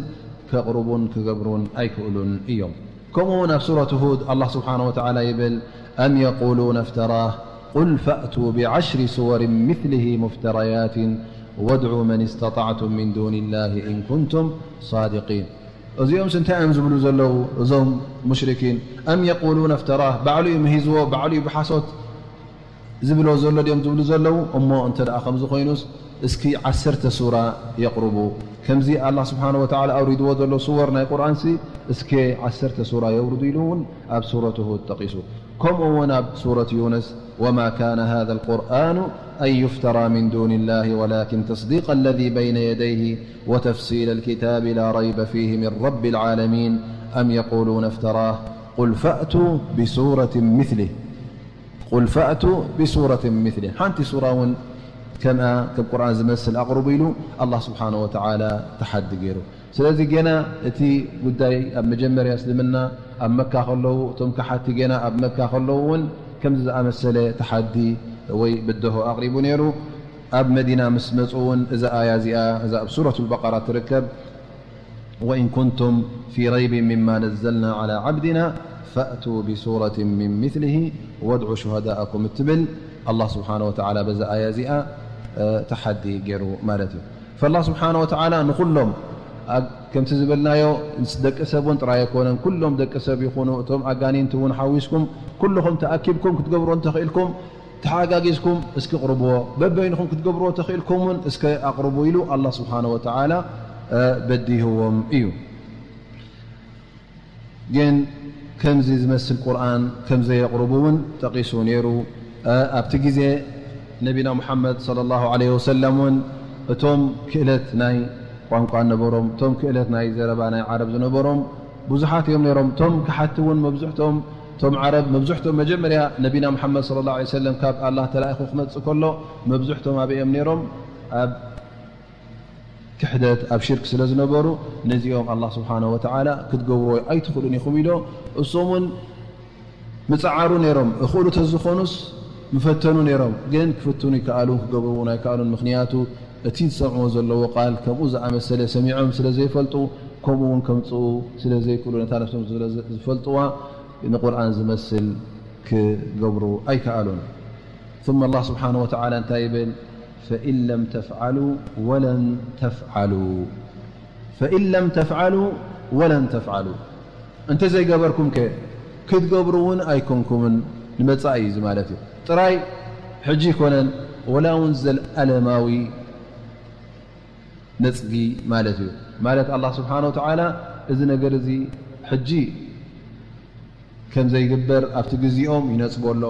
ከቕርቡን ክገብሩን ኣይክእሉን እዮም። ከምኡ እውን ኣብ ሱረት ሁድ ኣላህ ስብሓነሁ ወተዓላ ይብል፣ أم يقولون افتراه قل فأتوا بعشر سور مثله مفتريات وادعوا من استطعتم من دون الله إن كنتم صادقين። እዚኦምስ እንታይ እዮም ዝብሉ ዘለዉ እዞም ሙሽሪኪን؟ أم يقولون افتراه، ባዕሉ እዩ ምሂዝዎ፣ ባዕሉ እዩ ብሓሶት ዝብሎ ዘሎ ድዮም ዝብሉ ዘለዉ? እሞ እንተ ደኣ ከምዚ ኮይኑስ እስኪ ዓሰርተ ሱራ የቕርቡ። ከምዚ ኣላህ ስብሓነሁ ወተዓላ ኣውሪድዎ ዘሎ ሱወር ናይ ቁርኣንሲ እስከ ዓሰርተ ሱራ የውርዱ ኢሉ እውን ኣብ ሱረት ሁድ ጠቒሱ። ከምኡ እውን ኣብ ሱረት ዩንስ وما كان هذا القرآن أن يفترى من دون الله ولكن تصديق الذي بين يديه وتفصيل الكتاب لا ريب فيه من رب العالمين أم يقولون افتراه قل فأتوا بسورة مثله قل فأتوا بسورة مثله ሓንቲ ሱራ እውን ከምኣ ከም ቁርኣን ዝመስል ኣቕርቡ ኢሉ ኣላህ ስብሓነሁ ወተዓላ ተሓዲ ገይሩ። ስለዚ ገና እቲ ጉዳይ ኣብ መጀመርያ እስልምና ኣብ መካ ከለዉ፣ እቶም ከሓቲ ገና ኣብ መካ ከለዉ እውን ከምዚ ዝኣመሰለ ተሓዲ ወይ ብድሆ ኣቕሪቡ ነይሩ። ኣብ መዲና ምስ መጹ እውን እዛ ኣያ እዚኣ፣ እዛ ኣብ ሱረቱል በቀራ ትርከብ፣ وإن كنتم في ريب مما نزلنا على عبدنا فأتوا بسورة من مثله وادعوا شهداءكم እትብል ኣላህ ስብሓነ ወተዓላ በዛ ኣያ እዚኣ ተሓዲ ገይሩ ማለት እዩ። ፈላህ ስብሓነ ወተዓላ ንኹሎም፣ ከምቲ ዝበልናዮ፣ ምስ ደቂ ሰብ እውን ጥራይ ኣይኮነን፣ ኩሎም ደቂ ሰብ ይኹኑ፣ እቶም ኣጋኒንቲ እውን ሓዊስኩም፣ ኩልኹም ተኣኪብኩም ክትገብርዎ እንተኽኢልኩም፣ ተሓጋጊዝኩም እስኪ ቅርብዎ። በበይንኹም ክትገብርዎ ተኽኢልኩም እውን እስከ ኣቕርቡ ኢሉ ኣላህ ስብሓነ ወተዓላ በዲህዎም እዩ። ግን ከምዚ ዝመስል ቁርኣን ከም ዘየቕርቡ እውን ጠቒሱ ነይሩ። ኣብቲ ግዜ ነቢና ሙሓመድ ሰለላሁ ዐለይሂ ወሰለም እውን እቶም ክእለት ናይ ቋንቋ ነበሮም፣ እቶም ክእለት ናይ ዘረባ ናይ ዓረብ ዝነበሮም ብዙሓት እዮም ነይሮም። እቶም ክሓቲ እውን መብዝሕቶም፣ እቶም ዓረብ መብዝሕቶም መጀመርያ ነቢና ሙሓመድ ሰለላሁ ዐለይሂ ወሰለም ካብ ኣላህ ተላኢኹ ክመጽእ ከሎ መብዝሕቶም ኣበይ እዮም ነይሮም? ኣብ ክሕደት ኣብ ሽርክ ስለ ዝነበሩ ነዚኦም ኣላህ ስብሓነ ወተዓላ ክትገብርዎ ኣይትኽእሉን ኢኹም ኢሎ። እሶም እውን ምጽዓሩ ነይሮም፣ እኽእሉ ተዝኾኑስ ምፈተኑ ነይሮም። ግን ክፍትኑ ይከኣሉን ክገብርዎ እውን ኣይከኣሉን። ምኽንያቱ እቲ ዝሰምዕዎ ዘለዎ ቃል ከምኡ ዝኣመሰለ ሰሚዖም ስለ ዘይፈልጡ፣ ከምኡ እውን ከምጽኡ ስለ ዘይክእሉ፣ ነታ ነብሶም ስለ ዝፈልጥዋ ንቁርኣን ዝመስል ክገብሩ ኣይከኣሉን። ثم ኣላህ ስብሓነ ወተዓላ እንታይ ይብል? ፈኢን ለም ተፍዓሉ ወለን ተፍዓሉ ፈኢን ለም ተፍዓሉ ወለን ተፍዓሉ፣ እንተ ዘይገበርኩም ከ ክትገብሩ እውን ኣይኮንኩምን። ንመጻኢ እዩ እዚ ማለት እዩ። ጥራይ ሕጂ ይኮነን፣ ወላ እውን ዘለኣለማዊ ነጽጊ ማለት እዩ። ማለት ኣላህ ስብሓነ ወተዓላ እዚ ነገር እዚ ሕጂ ከም ዘይግበር ኣብቲ ግዜኦም ይነጽጎ ኣሎ።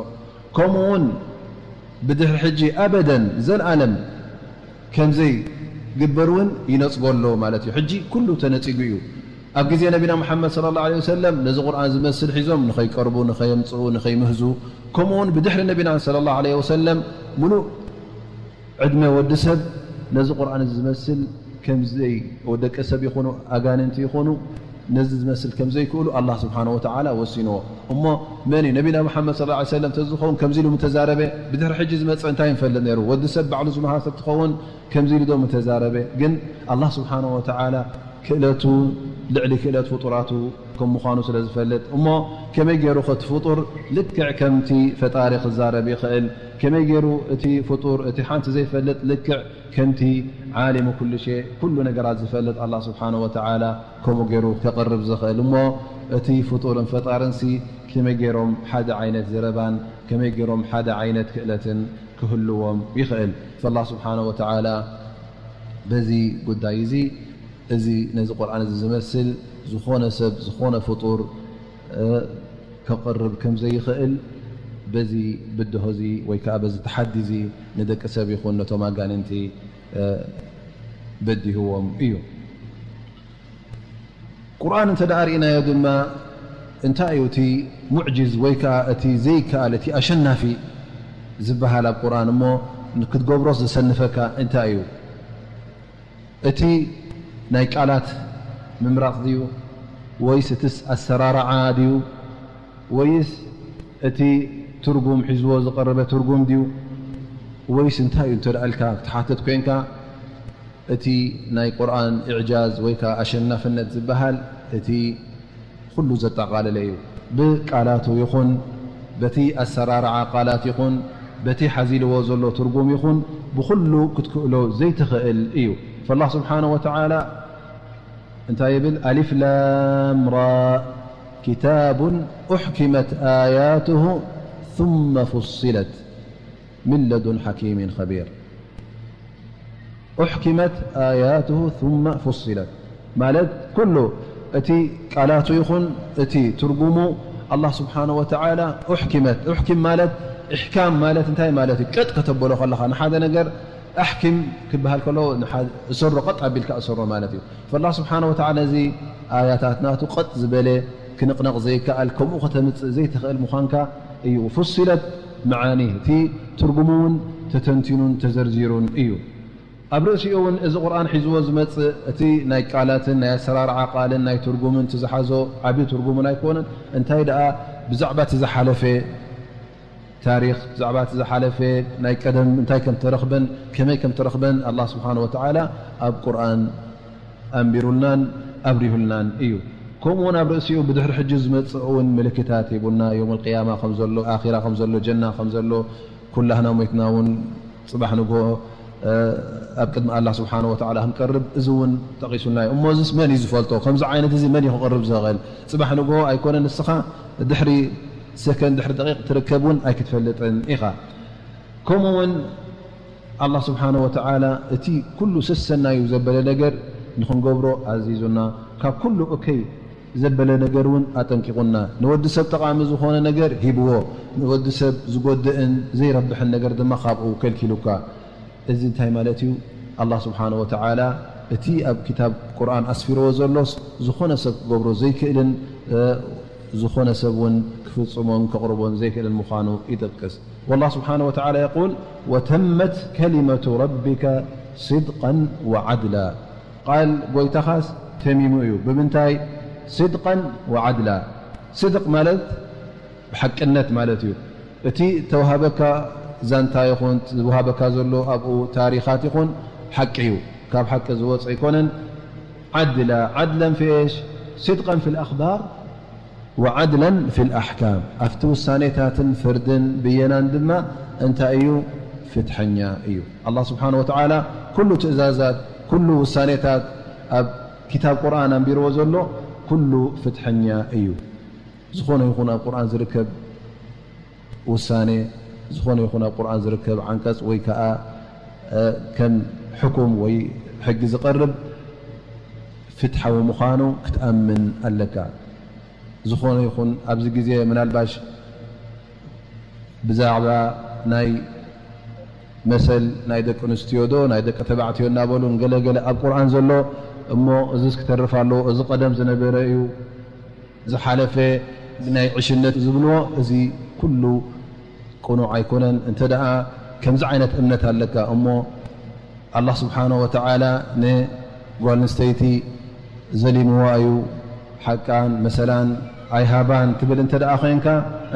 ከምኡ እውን ብድሕሪ ሕጂ ኣበደን፣ ዘልኣለም ከም ዘይግበር እውን ይነጽጎ ኣሎ ማለት እዩ። ሕጂ ኩሉ ተነጺጉ እዩ። ኣብ ግዜ ነቢና ሙሓመድ ሰለላሁ ዐለይሂ ወሰለም ነዚ ቁርኣን ዝመስል ሒዞም ንኸይቀርቡ፣ ንኸየምጽኡ፣ ንኸይምህዙ፣ ከምኡ እውን ብድሕሪ ነቢና ሰለላሁ ዐለይሂ ወሰለም ሙሉእ ዕድመ ወዲ ሰብ ነዚ ቁርኣን እዚ ዝመስል ከምዘይ፣ ደቂ ሰብ ይኹኑ ኣጋንንቲ ይኹኑ ነዚ ዝመስል ከም ዘይክእሉ ኣላህ ስብሓነ ወተዓላ ወሲንዎ። እሞ መን እዩ? ነቢና ሙሓመድ ሰለላሁ ዐለይሂ ወሰለም ተዝኸውን ከምዚ ኢሉ ምተዛረበ። ብድሕሪ ሕጂ ዝመጸ እንታይ ንፈልጥ ነይሩ? ወዲ ሰብ ባዕሉ ዝመሃሰ ትኸውን ከምዚ ኢሉ ዶ ምተዛረበ? ግን ኣላህ ስብሓነ ወተዓላ ክእለቱ ልዕሊ ክእለት ፍጡራቱ ከም ምዃኑ ስለ ዝፈልጥ፣ እሞ ከመይ ገይሩ ኸቲ ፍጡር ልክዕ ከምቲ ፈጣሪ ክዛረብ ይኽእል? ከመይ ገይሩ እቲ ፍጡር፣ እቲ ሓንቲ ዘይፈልጥ፣ ልክዕ ከምቲ ዓሊሙ ኩሉ ሸ፣ ኩሉ ነገራት ዝፈልጥ ኣላህ ስብሓነ ወተዓላ ከምኡ ገይሩ ከቕርብ ዝኽእል? እሞ እቲ ፍጡርን ፈጣርንሲ ከመይ ገይሮም ሓደ ዓይነት ዘረባን ከመይ ገይሮም ሓደ ዓይነት ክእለትን ክህልዎም ይኽእል? ፈላህ ስብሓነ ወተዓላ በዚ ጉዳይ እዚ፣ እዚ ነዚ ቁርኣን እዚ ዝመስል ዝኾነ ሰብ፣ ዝኾነ ፍጡር፣ እ፣ ከቕርብ ከም ዘይኽእል በዚ ብድሆ እዚ ወይ ከኣ በዚ ተሓዲ እዚ ንደቂ ሰብ ይኹን ነቶም ኣጋንንቲ፣ እ፣ በዲህዎም እዩ። ቁርኣን እንተ ደኣ ርኢናዮ ድማ እንታይ እዩ እቲ ሙዕጅዝ ወይ ከኣ እቲ ዘይከኣል፣ እቲ ኣሸናፊ ዝበሃል ኣብ ቁርኣን እሞ ክትገብሮስ ዘሰንፈካ እንታይ እዩ? እቲ ናይ ቃላት ምምራጽ ድዩ? ወይስ እቲ ኣሰራርዓ ድዩ? ወይስ እቲ ትርጉም ሒዝዎ ዝቐረበ ትርጉም ድዩ? ወይስ እንታይ እዩ እንተ ደኣ ኢልካ ክትሓትት ኮይንካ፣ እቲ ናይ ቁርኣን ኢዕጃዝ ወይ ከኣ ኣሸናፍነት ዝበሃል እቲ ኩሉ ዘጠቓለለ እዩ። ብቃላቱ ይኹን፣ በቲ ኣሰራርዓ ቃላት ይኹን፣ በቲ ሓዚልዎ ዘሎ ትርጉም ይኹን፣ ብኹሉ ክትክእሎ ዘይትኽእል እዩ። ፈላህ ስብሓነ ወተዓላ እንታይ ይብል? ኣሊፍ ላም ራ፣ ኪታቡን ኡሕኪመት ኣያቱሁ ثመ ፉሲለት ሚን ለዱን ሓኪሚን ኸቢር። ኡሕኪመት ኣያቱሁ ثመ ፉሲለት ማለት ኩሉ እቲ ቃላቱ ይኹን እቲ ትርጉሙ ኣላህ ስብሓነ ወተዓላ ኡሕኪመት። ኡሕኪም ማለት፣ ኢሕካም ማለት እንታይ ማለት እዩ? ቀጥ ከተበሎ ከለኻ ንሓደ ነገር ኣሕኪም ክበሃል ከሎ ንሓ-፣ እሰሮ፣ ቀጥ ኣቢልካ እሰሮ ማለት እዩ። ፈላህ ስብሓነ ወተዓላ ነዚ ኣያታት ናቱ ቀጥ ዝበለ ክንቕነቕ ዘይከኣል፣ ከምኡ ከተምጽእ ዘይትኽእል ምዃንካ እዩ። ፉሲለት መዓኒ እቲ ትርጉሙ እውን ተተንቲኑን ተዘርዚሩን እዩ። ኣብ ርእሲኡ እውን እዚ ቁርኣን ሒዝዎ ዝመጽእ እቲ ናይ ቃላትን ናይ ኣሰራርዓ ቃልን ናይ ትርጉምን እቲ ዝሓዞ ዓብዪ ትርጉምን ኣይኮነን። እንታይ ደኣ ብዛዕባ እቲ ዝሓለፈ ታሪኽ፣ ብዛዕባ እቲ ዝሓለፈ ናይ ቀደም እንታይ ከም ተረኽበን ከመይ ከም ተረኽበን ኣላህ ስብሓነ ወተዓላ ኣብ ቁርኣን ኣንቢሩልናን ኣብሪሁልናን እዩ። ከምኡ እውን ኣብ ርእሲኡ ብድሕሪ ሕጂ ዝመጽእ እውን ምልክታት ሂቡና፣ የውመል ቅያማ ከም ዘሎ፣ ኣኺራ ከም ዘሎ፣ ጀና ከም ዘሎ፣ ኩላህና ሞይትና እውን ጽባሕ ንግሆ፣ እ፣ ኣብ ቅድሚ ኣላህ ስብሓነ ወተዓላ ክንቀርብ እዚ እውን ጠቒሱልና እዩ። እሞ እዚስ መን እዩ ዝፈልጦ? ከምዚ ዓይነት እዚ መን እዩ ክቕርብ ዝኽእል? ጽባሕ ንግሆ ኣይኮነ ንስኻ ድሕሪ ሰከንድ፣ ድሕሪ ደቂቕ ትርከብ እውን ኣይክትፈልጥን ኢኻ። ከምኡ እውን ኣላህ ስብሓነ ወተዓላ እቲ ኩሉ ሰሰናዩ ዘበለ ነገር ንኽንገብሮ ኣዚዙና፣ ካብ ኩሉ እከይ ዘበለ ነገር እውን ኣጠንቂቑና። ንወዲ ሰብ ጠቓሚ ዝኾነ ነገር ሂብዎ፣ ንወዲ ሰብ ዝጎድእን ዘይረብሕን ነገር ድማ ካብኡ ከልኪሉካ። እዚ እንታይ ማለት እዩ? ኣላህ ስብሓነ ወተዓላ እቲ ኣብ ኪታብ ቁርኣን ኣስፊርዎ ዘሎስ ዝኾነ ሰብ ክገብሮ ዘይክእልን፣ እ፣ ዝኾነ ሰብ እውን ክፍጽሞን ከቕርቦን ዘይክእልን ምዃኑ ይጠቅስ። والله سبحانه وتعالى يقول وتمت كلمة ربك صدقا وعدلا. ቃል ጎይታኻስ ተሚሙ እዩ። ብምንታይ? صدقا وعدلا. ስድቅ ማለት ብሓቅነት ማለት እዩ። እቲ ተዋሃበካ ዛንታ ይኹን ዝወሃበካ ዘሎ ኣብኡ ታሪኻት ይኹን ሓቂ እዩ። ካብ ሓቂ ዝወፀ ኣይኮነን። ዓድላ፣ ዓድለን ፊ ኤሽ? صدقا في الأخبار وعدلا في الأحكام. ኣብቲ ውሳኔታትን ፍርድን ብየናን ድማ እንታይ እዩ? ፍትሐኛ እዩ። ኣላህ ስብሓነ ወተዓላ ኩሉ ትእዛዛት፣ ኩሉ ውሳኔታት ኣብ ኪታብ ቁርኣን ኣንቢርዎ ዘሎ ኩሉ ፍትሐኛ እዩ። ዝኾነ ይኹን ኣብ ቁርኣን ዝርከብ ውሳኔ፣ ዝኾነ ይኹን ኣብ ቁርኣን ዝርከብ ዓንቀጽ ወይ ከኣ፣ እ፣ ከም ሕኩም ወይ ሕጊ ዝቐርብ ፍትሓዊ ምዃኑ ክትኣምን ኣለካ። ዝኾነ ይኹን ኣብዚ ግዜ ምናልባሽ ብዛዕባ ናይ መሰል ናይ ደቂ ኣንስትዮ ዶ ናይ ደቂ ተባዕትዮ እናበሉ ገለገለ ኣብ ቁርኣን ዘሎ እሞ እዚስ ክተርፍ ኣለዎ፣ እዚ ቀደም ዝነበረ እዩ፣ ዝሓለፈ ናይ ዕሽነት ዝብልዎ፣ እዚ ኩሉ ቅኑዕ ኣይኮነን። እንተ ደኣ ከምዚ ዓይነት እምነት ኣለካ እሞ ኣላህ ስብሓነ ወተዓላ ንጓል ኣንስተይቲ ዘሊምዋ እዩ፣ ሓቃን መሰላን ኣይሃባን ትብል እንተ ደኣ ኾይንካ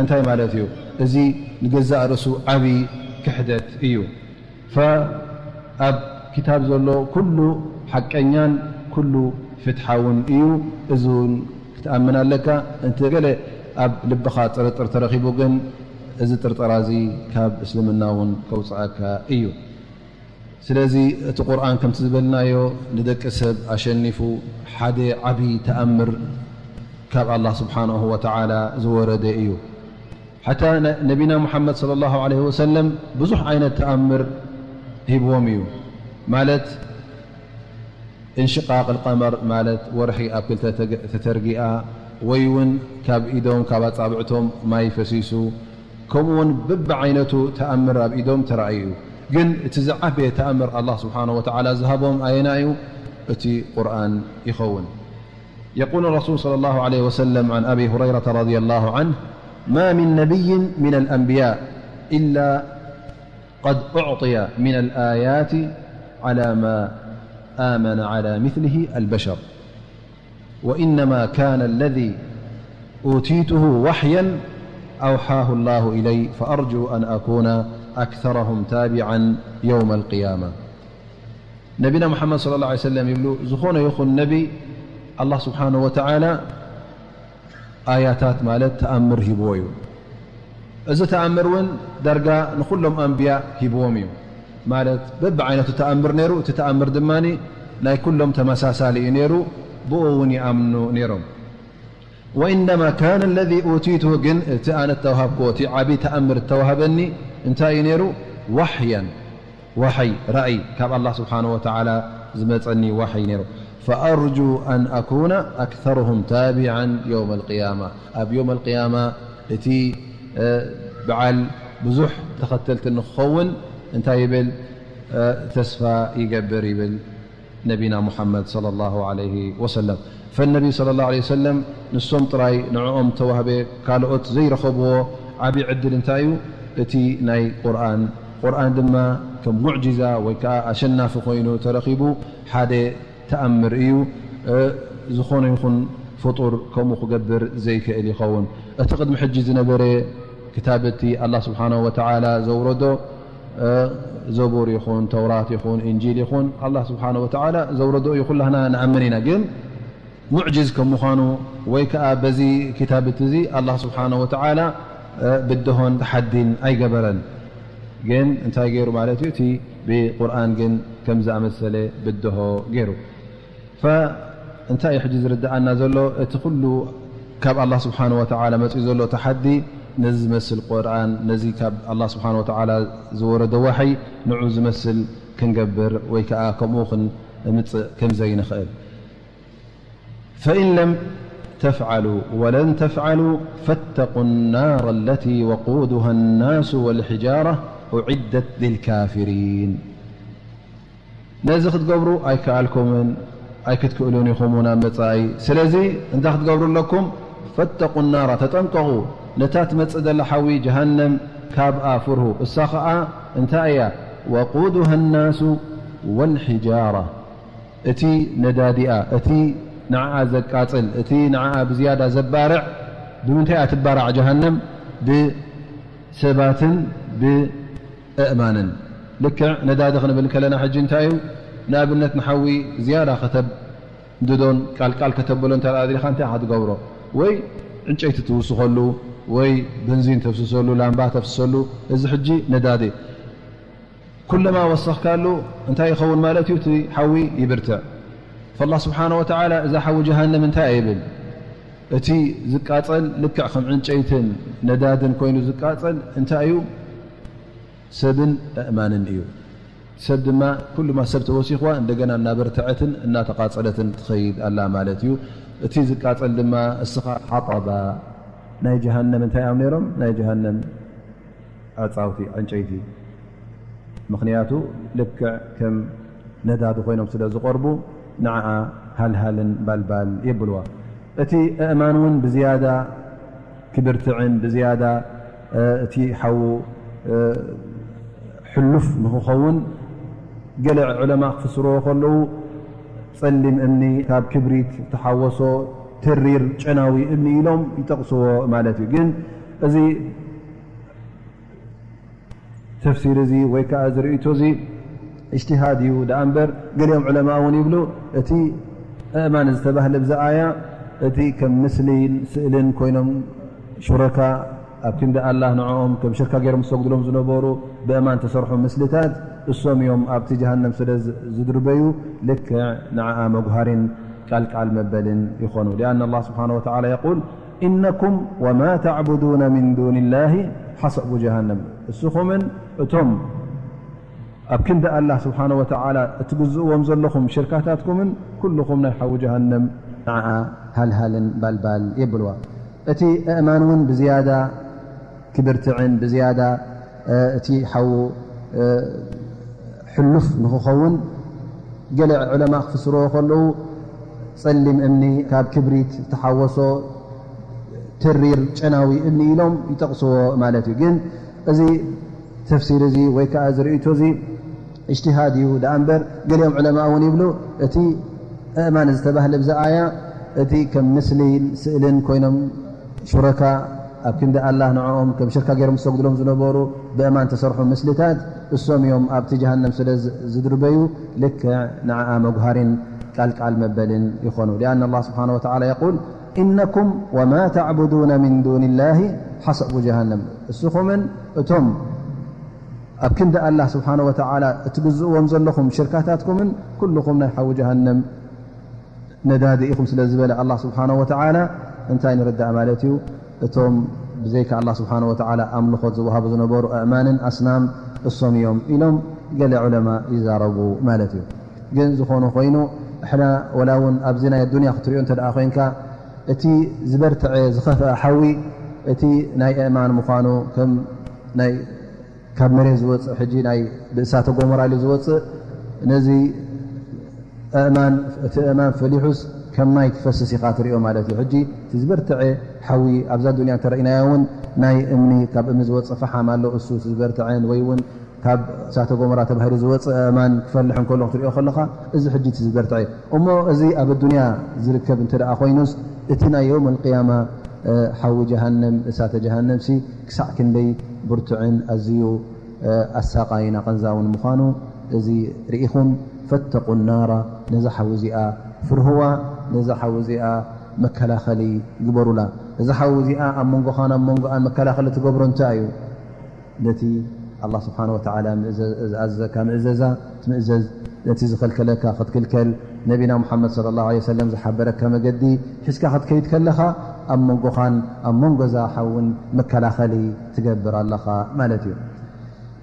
እንታይ ማለት እዩ? እዚ ንገዛእ ርእሱ ዓቢ ክሕደት እዩ። ፈ-፣ ኣብ ኪታብ ዘሎ ኩሉ ሓቀኛን ኩሉ ፍትሓውን እዩ። እዚ እውን ክትኣምን ኣለካ። እንተ ገለ ኣብ ልብኻ ጥርጥር ተረኺቡ ግን እዚ ጥርጠራ እዚ ካብ እስልምና እውን ከውፅኣካ እዩ። ስለዚ እቲ ቁርኣን ከምቲ ዝበልናዮ ንደቂ ሰብ ኣሸኒፉ ሓደ ዓብዪ ተኣምር ካብ ኣላህ ስብሓንሁ ወተዓላ ዝወረደ እዩ። ሓታ ነ-፣ ነቢና ሙሓመድ ሰለላሁ ዐለይሂ ወሰለም ብዙሕ ዓይነት ተኣምር ሂብዎም እዩ። ማለት እንሽቃቅ ልቀመር ማለት ወርሒ ኣብ ክልተ ተገ-፣ ተተርጊኣ፣ ወይ እውን ካብ ኢዶም ካብ ኣጻብዕቶም ማይ ፈሲሱ፣ ከምኡ እውን በብዓይነቱ ተኣምር ኣብ ኢዶም ተራእዩ እዩ። ግን እቲ ዝዓበየ ተኣምር ኣላህ ስብሓንሁ ወተዓላ ዝሃቦም ኣየና እዩ? እቲ ቁርኣን ይኸውን። يقول الرسول صلى الله عليه وسلم عن أبي هريرة رضي الله عنه: ما من نبي من الأنبياء إلا قد أعطي من الآيات على ما آمن على مثله البشر، وإنما كان الذي أوتيته وحيا أوحاه الله إلي، فأرجو أن أكون أكثرهم تابعا يوم القيامة. ነቢና ሙሓመድ ሰለላሁ ዐለይሂ ወሰለም ይብሉ፣ ዝኾነ ይኹን ነቢ ኣላህ ስብሓንሁ ወተዓላ ኣያታት ማለት ተኣምር ሂብዎ እዩ። እዚ ተኣምር እውን ዳርጋ ንኹሎም ኣንብያ ሂብዎም እዩ። ማለት በብዓይነቱ ተኣምር ነይሩ። እቲ ተኣምር ድማ ናይ ኩሎም ተመሳሳሊ እዩ ነይሩ። ብኡ እውን ይኣምኑ ነይሮም። ወኢነማ ካነ ለዚ ኡቲቱ፣ ግን እቲ ኣነ እተዋሃብክዎ፣ እቲ ዓብዪ ተኣምር እተዋሃበኒ እንታይ እዩ ነይሩ? ዋሕያን፣ ዋሕይ፣ ራእይ፣ ካብ ኣላህ ስብሓንሁ ወተዓላ ዝመጸኒ ዋሕይ ነይሩ። ፈኣርጁ ኣን ኣኩነ ኣክተርሁም ታቢዓን የውመ ልቅያማ፣ ኣብ የውመ ልቅያማ እቲ፣ እ፣ በዓል ብዙሕ ተኸተልቲ ንክኸውን እንታይ ይብል? እ፣ ተስፋ ይገብር ይብል። ነቢና ሙሓመድ ሰለላሁ ዐለይሂ ወሰለም። ፈነቢ ሰለላሁ ዐለይሂ ወሰለም ንሶም ጥራይ ንዕኦም ተዋህበ፣ ካልኦት ዘይረኸብዎ ዓቢ ዕድል እንታይ እዩ? እቲ ናይ ቁርኣን። ቁርኣን ድማ ከም ሙዕጂዛ ወይ ከዓ ኣሸናፊ ኮይኑ ተረኺቡ ሓደ ተኣምር እዩ። እ፣ ዝኾነ ይኹን ፍጡር ከምኡ ክገብር ዘይክእል ይኸውን። እቲ ቅድሚ ሕጂ ዝነበረ ክታብ፣ እቲ ኣላህ ስብሓንሁ ወተዓላ ዘውረዶ፣ እ፣ ዘቡር ይኹን፣ ተውራት ይኹን፣ ኢንጂል ይኹን፣ ኣላህ ስብሓንሁ ወተዓላ ዘውረዶ እዩ፣ ኩላህና ንኣምን ኢና። ግን ሙዕጅዝ ከም ምዃኑ ወይ ከዓ በዚ ክታብ እቲ እዚ ኣላህ ስብሓንሁ ወተዓላ፣ እ፣ ብድሆን ተሓዲን ኣይገበረን። ግን እንታይ ገይሩ ማለት እዩ? እቲ ብቁርኣን ግን ከም ዝኣመሰለ ብድሆ ገይሩ። ፈእንታይ እዩ ሕጂ ዝርድኣና ዘሎ? እቲ ኩሉ ካብ ኣላህ ስብሓንሁ ወተዓላ መፂኡ ዘሎ ተሓዲ፣ ነዚ ዝመስል ቁርኣን፣ ነዚ ካብ ኣላህ ስብሓንሁ ወተዓላ ዝወረደ ዋሕይ፣ ንዑ ዝመስል ክንገብር ወይ ከዓ ከምኡ ክንምፅእ ከም ዘይንኽእል። ፈኢን ለም ተፍዓሉ ወለን ተፍዓሉ ፈተቁ ናር ለቲ ወቁዱሃ ናሱ ወልሒጃራ ኡዒደት ልልካፊሪን። ነዚ ክትገብሩ ኣይከኣልኩምን ኣይክትክእሉን ኢኹም እውን ኣብ መጻኢ። ስለዚ እንታይ ክትገብሩ ኣለኩም? ፈተቁ ናራ፣ ተጠንቀቑ፣ ነታ ትመጽእ ዘላ ሓዊ ጀሃነም ካብኣ ፍርሁ። እሳ ኸኣ እንታይ እያ? ወቁዱሃ ናሱ ወልሒጃራ፣ እቲ ነዳዲኣ፣ እቲ ንዓኣ ዘቃጽል፣ እቲ ንዓኣ ብዝያዳ ዘባርዕ፣ ብምንታይ እያ ትባራዕ ጀሃነም? ብሰባትን ብ ኣእማንን። ልክዕ ነዳዲ ክንብል ከለና ሕጂ እንታይ እዩ? ንኣብነት ንሓዊ ዝያዳ ከተንድዶን ቃልቃል ከተብሎ እንተ ደኣ ደሊኻ እንታይ ኢኻ ትገብሮ? ወይ ዕንጨይቲ ትውስኸሉ፣ ወይ በንዚን ተፍስሰሉ፣ ላምባ ተፍስሰሉ። እዚ ሕጂ ነዳዲ። ኩለማ ወሰኽካሉ እንታይ ይኸውን ማለት እዩ? እቲ ሓዊ ይብርትዕ። ፈላህ ስብሓነ ወተዓላ እዛ ሓዊ ጀሃነም እንታይ እያ ይብል? እቲ ዝቃጸል ልክዕ ከም ዕንጨይትን ነዳድን ኮይኑ ዝቃጸል እንታይ እዩ? ሰብን ኣእማንን እዩ። ሰብ ድማ ኩሉማ ሰብ ተወሲኽዋ እንደገና እናበርትዐትን እናተቓጸለትን ትኸይድ ኣላ ማለት እዩ። እቲ ዝቃጸል ድማ እስኻ ሓጠባ ናይ ጀሃነም እንታይ እዮም ነይሮም? ናይ ጀሃነም ኣጻውቲ ዕንጨይቲ። ምኽንያቱ ልክዕ ከም ነዳዲ ኮይኖም ስለ ዝቐርቡ ንዓኣ ሃልሃልን ባልባል የብልዋ። እቲ ኣእማን እውን ብዝያዳ ክብርትዕን ብዝያዳ፣ እ፣ እቲ ሓዉ፣ እ፣ ሕሉፍ ንኽኸውን ገለ ዑለማ ክፍስርዎ ከለዉ ጸሊም እምኒ ካብ ክብሪት ዝተሓወሶ ተሪር ጨናዊ እምኒ ኢሎም ይጠቕስዎ ማለት እዩ። ግን እዚ ተፍሲር እዚ ወይ ከኣ እዚ ርእይቶ እዚ እጅትሃድ እዩ ደኣ እምበር፣ ገሊኦም ዑለማ እውን ይብሉ፣ እቲ ኣእማን ዝተባህለ ብዛ ኣያ፣ እቲ ከም ምስልን ስእልን ኮይኖም ሹረካ ኣብ ክንዲ ኣላህ ንዕኦም ከም ሽርካ ገይሮም ዝሰግድሎም ዝነበሩ ብእማን ተሰርሑ ምስልታት እሶም እዮም ኣብቲ ጀሃነም ስለ ዝድርበዩ ልክዕ ንዓኣ መጉሃሪን ቃልቃል መበልን ይኾኑ። لأن الله سبحانه وتعالى يقول إنكم وما تعبدون من دون الله حصب جهنم። እስኹምን እቶም ኣብ ክንዲ ኣላህ ስብሓነ ወተዓላ እትግዝእዎም ዘለኹም ሽርካታትኩምን ኩልኹም ናይ ሓዊ ጀሃነም ንዓኣ ሃልሃልን ባልባል የብልዋ። እቲ እእማን እውን ብዝያዳ ክብርትዕን ብዝያዳ እቲ ሓዉ ሕሉፍ ንክኸውን ገለ ዑለማ ክፍስርዎ ከለዉ ጸሊም እምኒ ካብ ክብሪት ዝተሓወሶ ተሪር ጨናዊ እምኒ ኢሎም ይጠቕስዎ ማለት እዩ። ግን እዚ ተፍሲር እዚ ወይ ከዓ እዚ ርእይቶ እዚ እጅትሃድ እዩ ደኣ እምበር ገሊኦም ዑለማ እውን ይብሉ እቲ እእማን ዝተባህለ ብዛ ኣያ እቲ ከም ምስሊን ስእልን ኮይኖም ሹረካ ኣብ ክንዲ ኣላህ ንዕኦም ከም ሽርካ ገይሮም ዝሰግድሎም ዝነበሩ ብእማን ተሰርሑ ምስልታት እሶም እዮም ኣብቲ ጀሃነም ስለ ዝድርበዩ ልክዕ ንዓኣ መጉሃሪን ቃልቃል መበልን ይኾኑ። لأن الله سبحانه وتعالى يقول إنكم وما تعبدون من دون الله حصب جهنم። እስኹምን እቶም ኣብ ክንዲ ኣላህ ስብሓነ ወተዓላ እትግዝእዎም ዘለኹም ሽርካታትኩምን ኩልኹም ናይ ሓዊ ጀሃነም ነዳዲ ኢኹም ስለ ዝበለ ኣላህ ስብሓነ ወተዓላ እንታይ ንርዳእ ማለት እዩ? እቶም ብዘይካ ኣላህ ስብሓነ ወተዓላ ኣምልኾት ዝወሃቡ ዝነበሩ ኣእማንን ኣስናም እሶም እዮም ኢሎም ገለ ዑለማ ይዛረቡ ማለት እዩ። ግን ዝኾነ ኮይኑ እሕና ወላ እውን ኣብዚ ናይ ኣዱንያ ክትሪኦ እንተ ደኣ ኮይንካ እቲ ዝበርትዐ ዝኸፍአ ሓዊ እቲ ናይ ኣእማን ምዃኑ ከም ናይ ካብ መሬት ዝወፅእ ሕጂ ናይ ብእሳተ ጎመራ ኢሉ ዝወፅእ ነዚ ኣእማን እቲ ኣእማን ፈሊሑስ ከም ማይ ክፈስስ ኢኻ ትሪኦ ማለት እዩ። ሕጂ እቲ ዝበርትዐ ሓዊ ኣብዛ ዱንያ እንተረኢናዮ እውን ናይ እምኒ ካብ እምኒ ዝወፅእ ፈሓም ኣሎ እሱ ዝበርትዐን ወይ እውን ካብ እሳተ ጎመራ ተባሂሉ ዝወፅእ ኣእማን ክፈልሕ እንከሎ ክትሪኦ ከለኻ እዚ ሕጂ እቲ ዝበርትዐ እሞ እዚ ኣብ ኣዱንያ ዝርከብ እንተ ደኣ ኮይኑስ እቲ ናይ የውም ኣልቅያማ ሓዊ ጀሃነም እሳተ ጀሃነም ሲ ክሳዕ ክንደይ ብርቱዕን ኣዝዩ ኣሳቓይን ኣቐንዛውን ምዃኑ እዚ ርኢኹም ፈተቁ ናራ ነዛ ሓዊ እዚኣ ፍርህዋ ነዛ ሓዊ እዚኣ መከላኸሊ ግበሩላ። እዛ ሓዊ እዚኣ ኣብ መንጎኻን ኣብ መንጎኣን መከላኸሊ ትገብሮ እንታይ እዩ? ነቲ ኣላህ ስብሓነ ወተዓላ ዝኣዘዘካ ምእዘዛ ትምእዘዝ፣ ነቲ ዝኸልከለካ ክትክልከል፣ ነቢና ሙሓመድ ሰለላሁ ዐለይሂ ወሰለም ዝሓበረካ መገዲ ሒዝካ ክትከይድ ከለኻ ኣብ መንጎኻን ኣብ መንጎ እዛ ሓውን መከላኸሊ ትገብር ኣለኻ ማለት እዩ።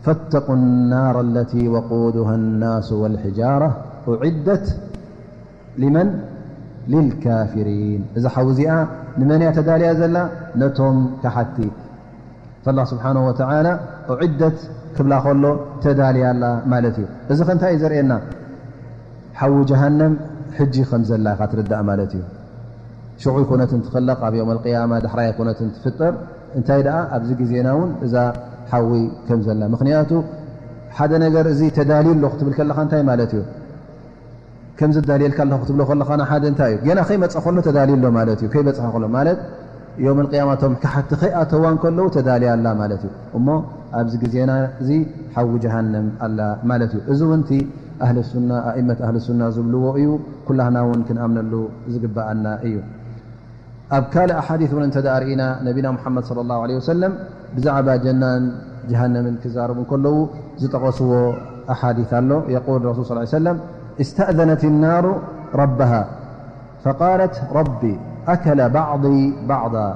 ፈተቁ ናር ለቲ ወቁዱሃ ናሱ ወልሒጃራ ኡዒደት ሊመን ሊልካፊሪን። እዛ ሓዊ እዚኣ ንመን እያ ተዳልያ ዘላ? ነቶም ከሓቲ። ፈላ ስብሓነ ወተዓላ ኡዒደት ክብላ ከሎ ተዳልያ ኣላ ማለት እዩ። እዚ ከ እንታይ እዩ ዘርእየና? ሓዊ ጀሃነም ሕጂ ከም ዘላ ኢኻ ትርዳእ ማለት እዩ። ሽዑ ይኮነትን ትኽለቕ ኣብ የውም ኣልቅያማ ዳሕራይ ኣይኮነትን ትፍጠር። እንታይ ደኣ ኣብዚ ግዜና እውን እዛ ሓዊ ከም ዘላ ምክንያቱ ሓደ ነገር እዚ ተዳልዩ ኣሎ ክትብል ከለኻ እንታይ ማለት እዩ? ከም ዝዳልየልካ ኣለኹ ክትብሎ ከለኻ ንሓደ እንታይ እዩ? ገና ከይመፀ ከሎ ተዳልዩ ኣሎ ማለት እዩ። ከይበፅሐ ከሎ ማለት የውም ኣልቅያማ እቶም ካሓቲ ከይኣተዋ እንከለዉ ተዳልያ ኣላ ማለት እዩ። እሞ ኣብዚ ግዜና እዚ ሓዊ ጀሃነም ኣላ ማለት እዩ። እዚ እውን እቲ ኣህሊ ሱና ኣእመት ኣህሊ ሱና ዝብልዎ እዩ። ኩላህና እውን ክንኣምነሉ ዝግበኣና እዩ። ኣብ ካልእ ኣሓዲት እውን እንተ ደኣ ርኢና ነቢና ሙሓመድ ሰለላሁ ዐለይሂ ወሰለም ብዛዕባ ጀናን ጀሃነምን ክዛረቡ እንከለዉ ዝጠቐስዎ ኣሓዲት ኣሎ። የቁል ረሱል ሰለላሁ ዐለይሂ ወሰለም استأذنت النار ربها فقالت رب أكل بعضي بعضا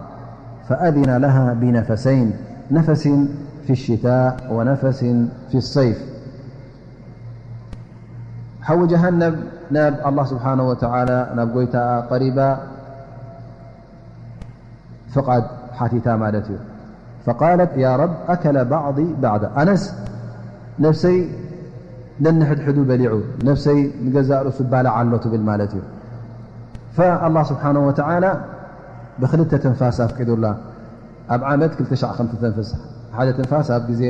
فأذن لها بنفسين نفس في الشتاء ونفس في الصيف ሓዊ ጀሃነም ናብ ኣላህ ስብሓነ ወተዓላ ናብ ጎይታኣ ቀሪባ ፍቓድ ሓቲታ ማለት እዩ። ፈቃለት ያ ረብ ኣከለ ባዕዲ ባዕዳ ኣነስ ነፍሰይ ነንሕድሕዱ በሊዑ ነፍሰይ ንገዛእ ርእሱ ባልዓ ኣሎ ትብል ማለት እዩ። ፈኣላህ ስብሓነ ወተዓላ ብክልተ ትንፋስ ኣፍቂዱላ። ኣብ ዓመት ክልተ ሻዕ ከም ትተንፍስ ሓደ ትንፋስ ኣብ ግዜ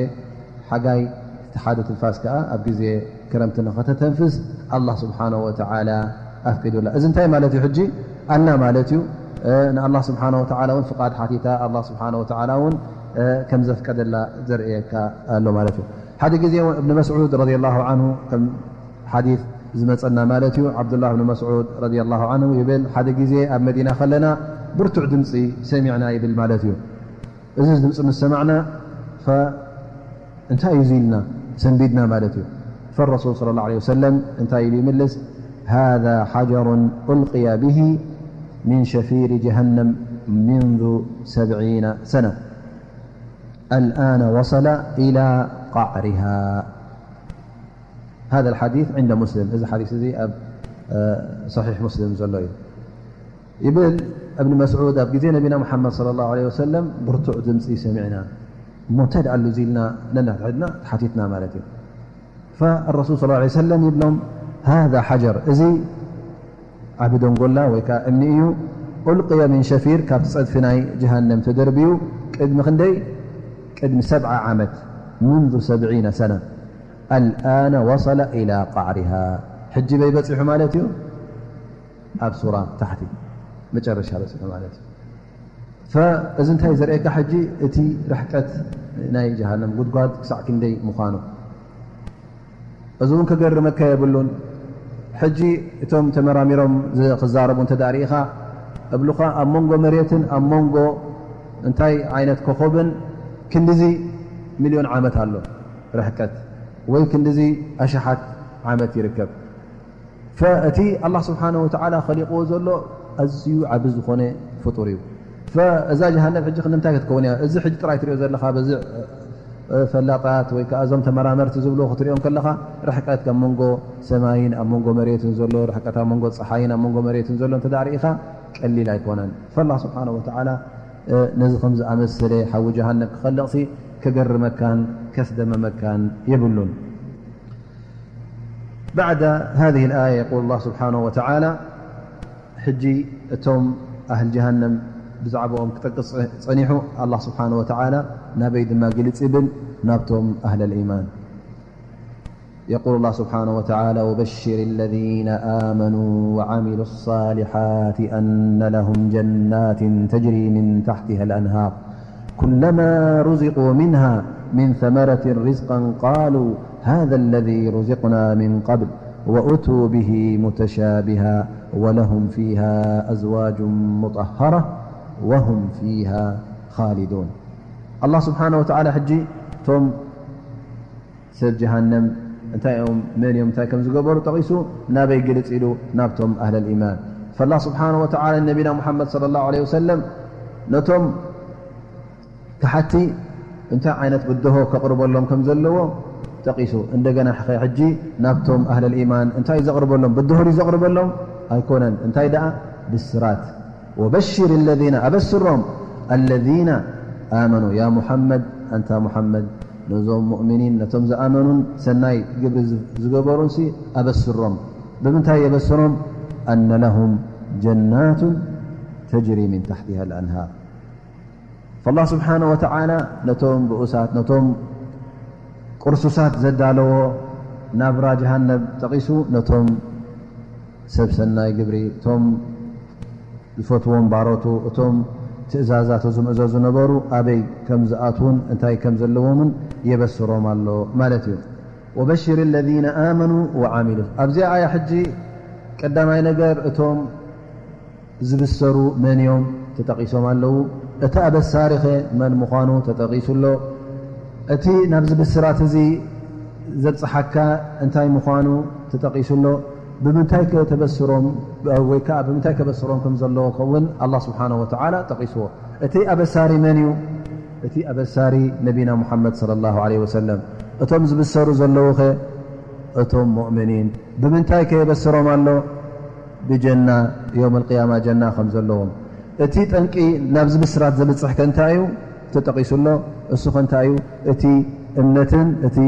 ሓጋይ እቲ ሓደ ትንፋስ ከኣ ኣብ ግዜ ክረምቲ ንኸተተንፍስ ኣላህ ስብሓነ ወተዓላ ኣፍቂዱላ። እዚ እንታይ ማለት እዩ? ሕጂ ኣላ ማለት እዩ። ንኣላህ ስብሓነ ወተዓላ እውን ፍቓድ ሓቲታ ኣላህ ስብሓነ ወተዓላ እውን ከም ዘፍቀደላ ዘርእየካ ኣሎ ማለት እዩ። ሓደ ግዜ እውን እብን መስዑድ ረዲየላሁ ዓንሁ ከም ሓዲት ዝመፀና ማለት እዩ። ዓብዱላህ ብን መስዑድ ረዲየላሁ ዓንሁ ይብል ሓደ ግዜ ኣብ መዲና ከለና ብርቱዕ ድምፂ ሰሚዕና ይብል ማለት እዩ። እዚ ድምፂ ምስ ሰማዕና፣ ፈ-፣ እንታይ እዩ ኢልና ሰንቢድና ማለት እዩ። ፈረሱል ሰለላሁ ዐለይሂ ወሰለም እንታይ ኢሉ ይምልስ? هذا حجر ألقي به من شفير جهنم منذ سبعين سنة الآن وصل إلى قعرها. هذا الحديث عند مسلم. እዚ ሓዲስ እዚ ኣብ፣ እ፣ ሰሒሕ ሙስሊም ዘሎ እዩ። ይብል እብን መስዑድ፣ ኣብ ግዜ ነቢና ሙሓመድ ሰለላሁ ዐለይሂ ወሰለም ብርቱዕ ድምፂ ሰሚዕና። እሞ እንታይ ደኣ ኣሎ እዚ ኢልና ነናትሕድና ተሓቲትና ማለት እዩ። ፈረሱል ሰለላሁ ዐለይሂ ወሰለም ይብሎም፣ هذا حجر፣ እዚ ዓቢ ደንጎላ ወይ ከዓ እምኒ እዩ። ألقي من شفير፣ ካብቲ ጸድፊ ናይ ጀሃነም ተደርብዩ። ቅድሚ ክንደይ? ቅድሚ ሰብዓ ዓመት። منذ سبعين سنة الآن وصل إلى قعرها። ሕጂ በይ በጺሑ ማለት እዩ? ኣብ ሱራ ታሕቲ መጨረሻ በጺሑ ማለት እዩ። ፈ-፣ እዚ እንታይ ዘርእየካ? ሕጂ እቲ ርሕቀት ናይ ጀሃነም ጉድጓድ ክሳዕ ክንደይ ምዃኑ። እዚ እውን ከገርመካ የብሉን። ሕጂ እቶም ተመራሚሮም ዝ-፣ ክዛረቡ እንተ ደኣ ርኢኻ፣ እብሉኻ ኣብ መንጎ መሬትን ኣብ መንጎ እንታይ ዓይነት ኮኾብን ክንድዚ ሚልዮን ዓመት ኣሎ ርሕቀት፣ ወይ ክንድዚ ኣሽሓት ዓመት ይርከብ። ፈእቲ ኣላህ ስብሓነሁ ወተዓላ ኸሊቕዎ ዘሎ ኣዝዩ ዓቢ ዝኾነ ፍጡር እዩ። ፈእዛ ጀሃነም ሕጂ ክንምንታይ ክትከውን እያ? እዚ ሕጂ ጥራይ ትሪኦ ዘለኻ፣ በዚ፣ እ፣ ፈላጣት ወይ ከኣ እዞም ተመራመርቲ ዝብልዎ ክትሪኦም ከለኻ፣ ርሕቀት ካብ መንጎ ሰማይን ኣብ መንጎ መሬትን ዘሎ፣ ርሕቀት ኣብ መንጎ ጸሓይን ኣብ መንጎ መሬትን ዘሎ እንተ ደኣ ርኢኻ፣ ቀሊል ኣይኮነን። ፈላህ ስብሓነሁ ወተዓላ፣ እ፣ ነዚ ከም ዝኣመሰለ ሓዊ ጀሃነም ክኸልቕሲ ከገርመካን ከስደመመካን የብሉን። بعد هذه الآية يقول الله سبحانه وتعالى، ሕጂ እቶም ኣህል ጀሃነም ብዛዕባኦም ክጠቅስ ጸኒሑ፣ ኣላህ ስብሓነሁ ወተዓላ ናበይ ድማ ግልጽ ይብል? ናብቶም ኣህለል ኢማን። يقول الله سبحانه وتعالى: وبشر الذين آمنوا وعملوا الصالحات أن لهم جنات تجري من تحتها الأنهار كلما رزقوا منها من ثمرة رزقا قالوا هذا الذي رزقنا من قبل وأتوا به متشابها ولهم فيها أزواج مطهرة وهم فيها خالدون. الله سبحانه وتعالى ሕጂ እቶም ሰብ ጀሃነም እንታይ እዮም፣ መን እዮም፣ እንታይ ከም ዝገበሩ ጠቒሱ ናበይ ግልጽ ኢሉ ናብቶም ኣህለል ኢማን። ፈላህ ስብሓነሁ ወተዓላ ነቢና ሙሓመድ ሰለላሁ ዐለይሂ ወሰለም ነቶም ክሓቲ እንታይ ዓይነት ብድሆ ከቕርበሎም ከም ዘለዎ ጠቒሱ። እንደገና ሕጂ ናብቶም ኣህለል ኢማን እንታይ ዘቕርበሎም? ብድሆ ድዩ ዘቕርበሎም? ኣይኮነን። እንታይ ደኣ? ብስራት። ወበሽር ለዚነ፣ ኣበስሮም፣ ኣለዚነ ኣመኑ፣ ያ ሙሓመድ፣ ኣንታ ሙሓመድ፣ ነዞም ሙእሚኒን፣ ነቶም ዝኣመኑን ሰናይ ግብሪ ዝ-፣ ዝገበሩንሲ ኣበስሮም። ብምንታይ የበስሮም? ኣነ ለሁም ጀናቱን ተጅሪ ሚን ታሕቲሃ ልኣንሃር። ፈላህ ስብሓነ ወተዓላ ነቶም ብኡሳት፣ ነቶም ቅርሱሳት ዘዳለዎ ናብራ ጀሃነም ጠቒሱ፣ ነቶም ሰብ ሰናይ ግብሪ፣ እቶም ዝፈትዎም ባሮቱ፣ እቶም ትእዛዛቱ ዝምእዘዙ ነበሩ፣ ኣበይ ከም ዝኣትዉን እንታይ ከም ዘለዎምን የበስሮም ኣሎ ማለት እዩ። ወበሽር ለዚነ ኣመኑ ወዓሚሉ። ኣብዚኣ ኣያ ሕጂ ቀዳማይ ነገር እቶም ዝብሰሩ መን እዮም ተጠቒሶም ኣለዉ። እቲ ኣበሳሪኸ መን ምዃኑ ተጠቒሱ ኣሎ። እቲ ናብዚ ብስራት እዚ ዘብጽሓካ እንታይ ምዃኑ ተጠቒሱ ኣሎ። ብምንታይ ከ ተበስሮም ወይ ከኣ ብምንታይ ከበስሮም ከም ዘለዎ ከውን ኣላህ ስብሓነሁ ወተዓላ ጠቒስዎ። እቲ ኣበሳሪ መን እዩ? እቲ ኣበሳሪ ነቢና ሙሓመድ ሰለላሁ ዐለይሂ ወሰለም። እቶም ዝብሰሩ ዘለዉኸ? እቶም ሙእሚኒን። ብምንታይ ከ የበስሮም ኣሎ? ብጀና የውመል ቅያማ ጀና ከም ዘለዎም። እቲ ጠንቂ ናብዚ ብስራት ዘብጽሕ ከ እንታይ እዩ? ተጠቒሱ ኣሎ። እሱ ከ እንታይ እዩ? እቲ እምነትን እቲ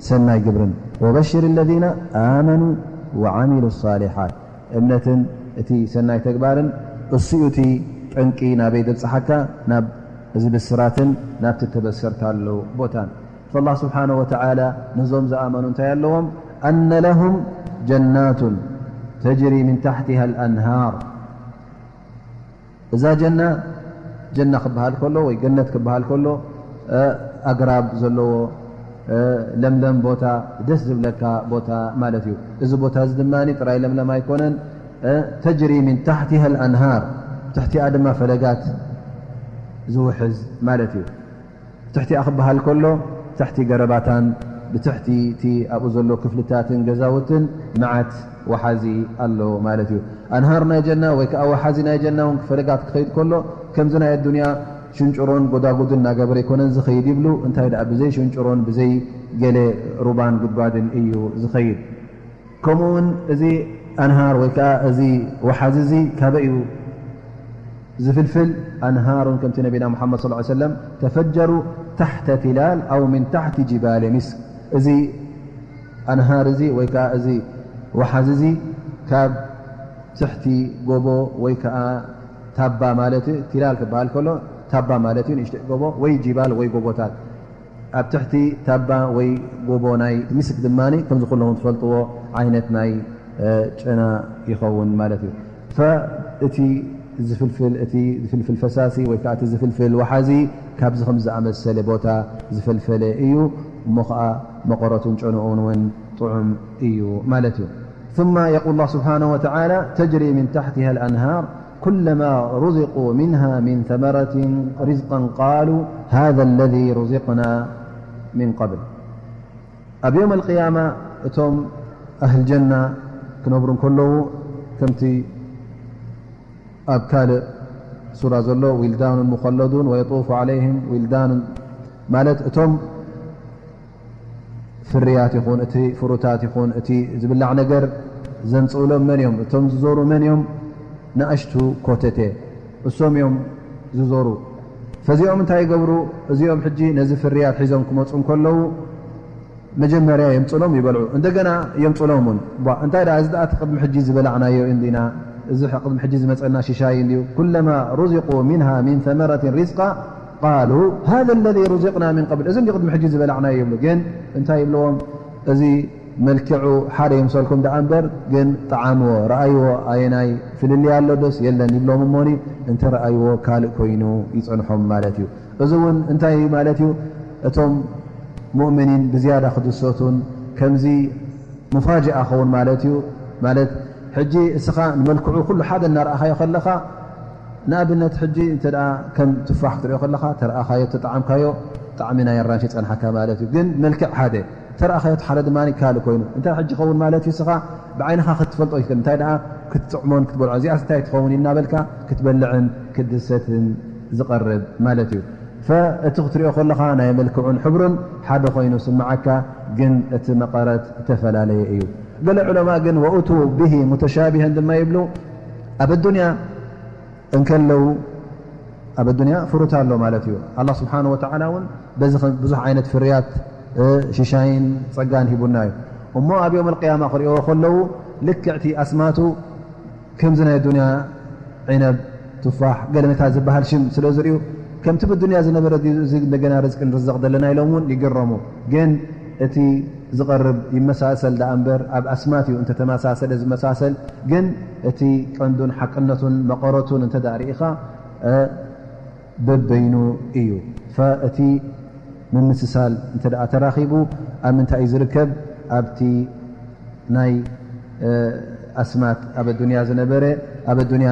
ሰናይ ግብርን። ወበሽር ለዚነ ኣመኑ ወዓሚሉ ሳሊሓት። እምነትን እቲ ሰናይ ተግባርን እሱ እዩ እቲ ጠንቂ ናበይ ዘብጽሓካ? ናብ እዚ ብስራትን ናብቲ ተበሰርካሉ ቦታን። ፈላህ ስብሓነ ወተዓላ ነዞም ዝኣመኑ እንታይ ኣለዎም? ኣነ ለሁም ጀናቱን ተጅሪ ሚን ታሕቲሃ ልኣንሃር። እዛ ጀና፣ ጀና ክበሃል ከሎ ወይ ገነት ክበሃል ከሎ፣ እ፣ ኣግራብ ዘለዎ፣ እ፣ ለምለም ቦታ፣ ደስ ዝብለካ ቦታ ማለት እዩ። እዚ ቦታ እዚ ድማ ጥራይ ለምለም ኣይኮነን፣ እ፣ ተጅሪ ሚን ታሕቲሃ ልኣንሃር፣ ትሕቲኣ ድማ ፈለጋት ዝውሕዝ ማለት እዩ። ትሕቲኣ ክበሃል ከሎ ትሕቲ ገረባታን ብትሕቲ እቲ ኣብኡ ዘሎ ክፍልታትን ገዛውትን መዓት ወሓዚ ኣሎ ማለት እዩ። ኣንሃር ናይ ጀና ወይ ከዓ ወሓዚ ናይ ጀና እውን ፈለጋት ክኸይድ ከሎ ከምዚ ናይ ኣዱንያ ሽንጭሮን ጎዳጉድን እናገበረ ኣይኮነን ዝኸይድ ይብሉ። እንታይ ደኣ ብዘይ ሽንጭሮን ብዘይ ገለ ሩባን ጉድጓድን እዩ ዝኸይድ። ከምኡ እውን እዚ ኣንሃር ወይ ከዓ እዚ ወሓዚ እዚ ካበይ እዩ ዝፍልፍል? ኣንሃሩን ከምቲ ነቢና ሙሓመድ ሰለላሁ ዐለይሂ ወሰለም ተፈጀሩ ታሕተ ቲላል ኣው ምን ታሕቲ ጅባሊ ሚስክ። እዚ ኣንሃር እዚ ወይ ከዓ እዚ ወሓዚ እዚ ካብ ትሕቲ ጎቦ ወይ ከዓ ታባ ማለት እዩ። ቲላል ክበሃል ከሎ ታባ ማለት እዩ፣ ንእሽተይ ጎቦ ወይ ጅባል ወይ ጎቦታት። ኣብ ትሕቲ ታባ ወይ ጎቦ ናይ ሚስክ ድማ ከምዚ ኩለኹም ትፈልጥዎ ዓይነት ናይ ጨና ይኸውን ማለት እዩ። እቲ ዝፍልፍል እቲ ዝፍልፍል ፈሳሲ ወይ ከዓ እቲ ዝፍልፍል ወሓዚ ካብዚ ከም ዝኣመሰለ ቦታ ዝፈልፈለ እዩ። እሞ ከዓ መቐረቱን ጨንኡን እውን ጥዑም እዩ ማለት እዩ። ثم يقول الله سبحانه وتعالى: تجري من تحتها الأنهار كلما رزقوا منها من ثمرة رزقا قالوا هذا الذي رزقنا من قبل. ኣብ يوم القيامة እቶም ኣህል ጀና ክነብሩ እንከለዉ ከምቲ ኣብ ካልእ ሱራ ዘሎ ولدان مخلدون ويطوف عليهم ولدان ማለት እቶም ፍርያት ይኹን እቲ ፍሩታት ይኹን እቲ ዝብላዕ ነገር ዘምፅእሎም መን እዮም? እቶም ዝዞሩ መን እዮም? ንኣሽቱ ኮተቴ እሶም እዮም ዝዞሩ። ፈዚኦም እንታይ ይገብሩ? እዚኦም ሕጂ ነዚ ፍርያት ሒዞም ክመፁ እንከለዉ መጀመርያ የምፅሎም ይበልዑ፣ እንደገና የምፅሎም እውን። ቧ፣ እንታይ ደኣ እዚ ደኣ እቲ ቅድሚ ሕጂ ዝበላዕናዮ እንዲና፣ እዚ ቅድሚ ሕጂ ዝመፀና ሽሻይ እንድዩ። ኩለማ ሩዚቁ ሚንሃ ሚን ተመረትን ሪዝቃ ቃሉ ሃዘ ለዚ ሩዚቅና ሚን ቀብል፣ እዚ እንዲ ቅድሚ ሕጂ ዝበላዕናዮ ይብሉ። ግን እንታይ ይብልዎም? እዚ መልክዑ ሓደ ይምሰልኩም ደኣ እምበር፣ ግን ጠዓምዎ፣ ረኣይዎ፣ ኣየናይ ፍልልይ ኣሎ ዶስ የለን ይብሎም እሞኒ፣ እንተ ረኣይዎ ካልእ ኮይኑ ይፀንሖም ማለት እዩ። እዚ እውን እንታይ ማለት እዩ? እቶም ሙእምኒን ብዝያዳ ክድሰቱን ከምዚ ሙፋጅኣ ኸውን ማለት እዩ። ማለት ሕጂ እስኻ ንመልክዑ ኩሉ ሓደ እናረኣኻዮ ከለኻ፣ ንኣብነት ሕጂ እንተ ደኣ ከም ቱፋሕ ክትሪኦ ከለኻ፣ ተረኣኻዮ፣ ተጠዓምካዮ፣ ጣዕሚ ናይ ኣራንሺ ይጸንሓካ ማለት እዩ። ግን መልክዕ ሓደ፣ ተረኣኻዮ እቲ ሓደ ድማ ካልእ ኮይኑ፣ እንታይ ሕጂ ኸውን ማለት እዩ? እስኻ ብዓይንኻ ክትፈልጦ ይኽእል፣ እንታይ ደኣ ክትጥዕሞን ክትበልዖ፣ እዚኣስ እንታይ ትኸውን እናበልካ ክትበልዕን ክትድሰትን ዝቐርብ ማለት እዩ። ፈ-፣ እቲ ክትሪኦ ከለኻ ናይ መልክዑን ሕብሩን ሓደ ኮይኑ ስምዓካ፣ ግን እቲ መቐረት እተፈላለየ እዩ። ገለ ዑለማ ግን ወኡቱ ብሂ ሙተሻቢሀን ድማ ይብሉ። ኣብ ኣዱንያ እንከለዉ፣ ኣብ ኣዱንያ ፍሩት ኣሎ ማለት እዩ። ኣላህ ስብሓነ ወተዓላ እውን በዚ ኸ-፣ ብዙሕ ዓይነት ፍርያት፣ እ፣ ሽሻይን ጸጋን ሂቡና እዩ። እሞ ኣብ የውም ኣልቅያማ ክሪእዎ ከለዉ ልክዕቲ ኣስማቱ ከምዚ ናይ ዱንያ ዒነብ፣ ቱፋሕ፣ ገለመታት ዝበሃል ሽም ስለ ዝርእዩ፣ ከምቲ ብዱንያ ዝነበረ ድዩ እዚ እንደገና ርዝቂ ንርዘቕ ዘለና ኢሎም እውን ይግረሙ። ግን እቲ ዝቐርብ ይመሳሰል ደኣ እምበር፣ ኣብ ኣስማት እዩ እንተተመሳሰለ ዝመሳሰል። ግን እቲ ቀንዱን ሓቅነቱን መቐረቱን እንተ ደኣ ርኢኻ፣ እ፣ በበይኑ እዩ። ፈእቲ ምምስሳል እንተ ደኣ ተራኺቡ፣ ኣብ ምንታይ እዩ ዝርከብ? ኣብቲ ናይ፣ እ፣ ኣስማት ኣብ ኣዱንያ ዝነበረ፣ ኣብ ኣዱንያ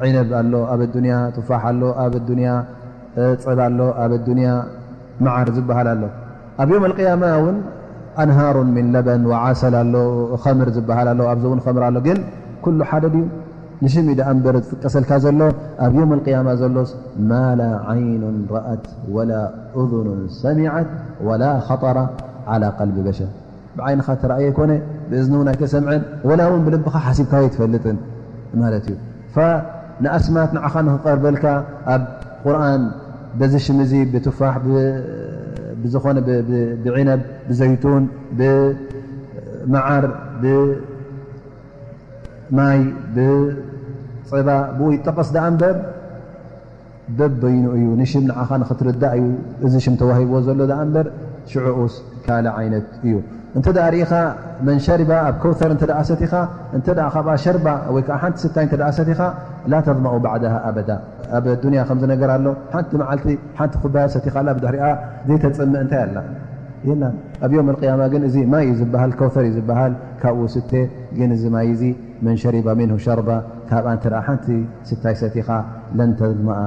ዒነብ ኣሎ፣ ኣብ ኣዱንያ ቱፋሕ ኣሎ፣ ኣብ ኣዱንያ፣ እ፣ ጸባ ኣሎ፣ ኣብ ኣዱንያ መዓር ዝበሃል ኣሎ። ኣብ የውም ኣልቅያማ እውን ኣንሃሩን ሚን ለበን ወዓሰል ኣሎ፣ ኸምር ዝበሃል ኣሎ፣ ኣብዚ እውን ኸምር ኣሎ። ግን ኩሉ ሓደ ድዩ? ንሽም እዩ ደኣ እምበር ዝጥቀሰልካ ዘሎ። ኣብ የውም ኣልቅያማ ዘሎስ ማ ላ ዓይኑን ረኣት ወላ ኡዙኑን ሰሚዐት ወላ ኸጠረ ዓላ ቀልቢ በሸር። ብዓይንኻ ተረኣየ ኣይኮነ፣ ብእዝኒ እውን ኣይተሰምዐን፣ ወላ እውን ብልብኻ ሓሲብካዮ ኣይትፈልጥን ማለት እዩ። ፈ-፣ ንኣስማት ንዓኻ ንኽቐርበልካ ኣብ ቁርኣን በዚ ሽም እዚ ብቱፋሕ፣ ብ-፣ ብዝኾነ ብ-፣ ብ-፣ ብዒነብ፣ ብዘይቱን፣ ብመዓር፣ ብማይ፣ ብጸባ ብኡ ይጠቐስ ደኣ እምበር፣ በበይኑ እዩ፣ ንሽም ንዓኻ ንኽትርዳእ እዩ እዚ ሽም ተዋሂብዎ ዘሎ ደኣ እምበር፣ ሽዑኡስ ካልእ ዓይነት እዩ። እንተ ደኣ ርኢኻ፣ መን ሸሪባ፣ ኣብ ከውተር እንተ ደኣ ሰቲኻ፣ እንተ ደኣ ካብኣ ሸርባ ወይ ከዓ ሓንቲ ስታይ እንተ ደኣ ሰቲኻ፣ ላ ተዝመኡ ባዕዳሃ ኣበዳ። ኣብ ዱንያ ከምዚ ነገር ኣሎ፣ ሓንቲ መዓልቲ ሓንቲ ኩባያ ሰቲኻላ ብድሕሪኣ ዘይተጽምእ እንታይ ኣላ? የላን። ኣብ የውም ኣልቅያማ ግን እዚ ማይ እዩ ዝበሃል፣ ከውተር እዩ ዝበሃል፣ ካብኡ ስተ። ግን እዚ ማይ እዚ መን ሸሪበ ሚንሁ ሸርባ፣ ካብኣ እንተ ሓንቲ ስታይ ሰቲኻ ለን ተዝመኣ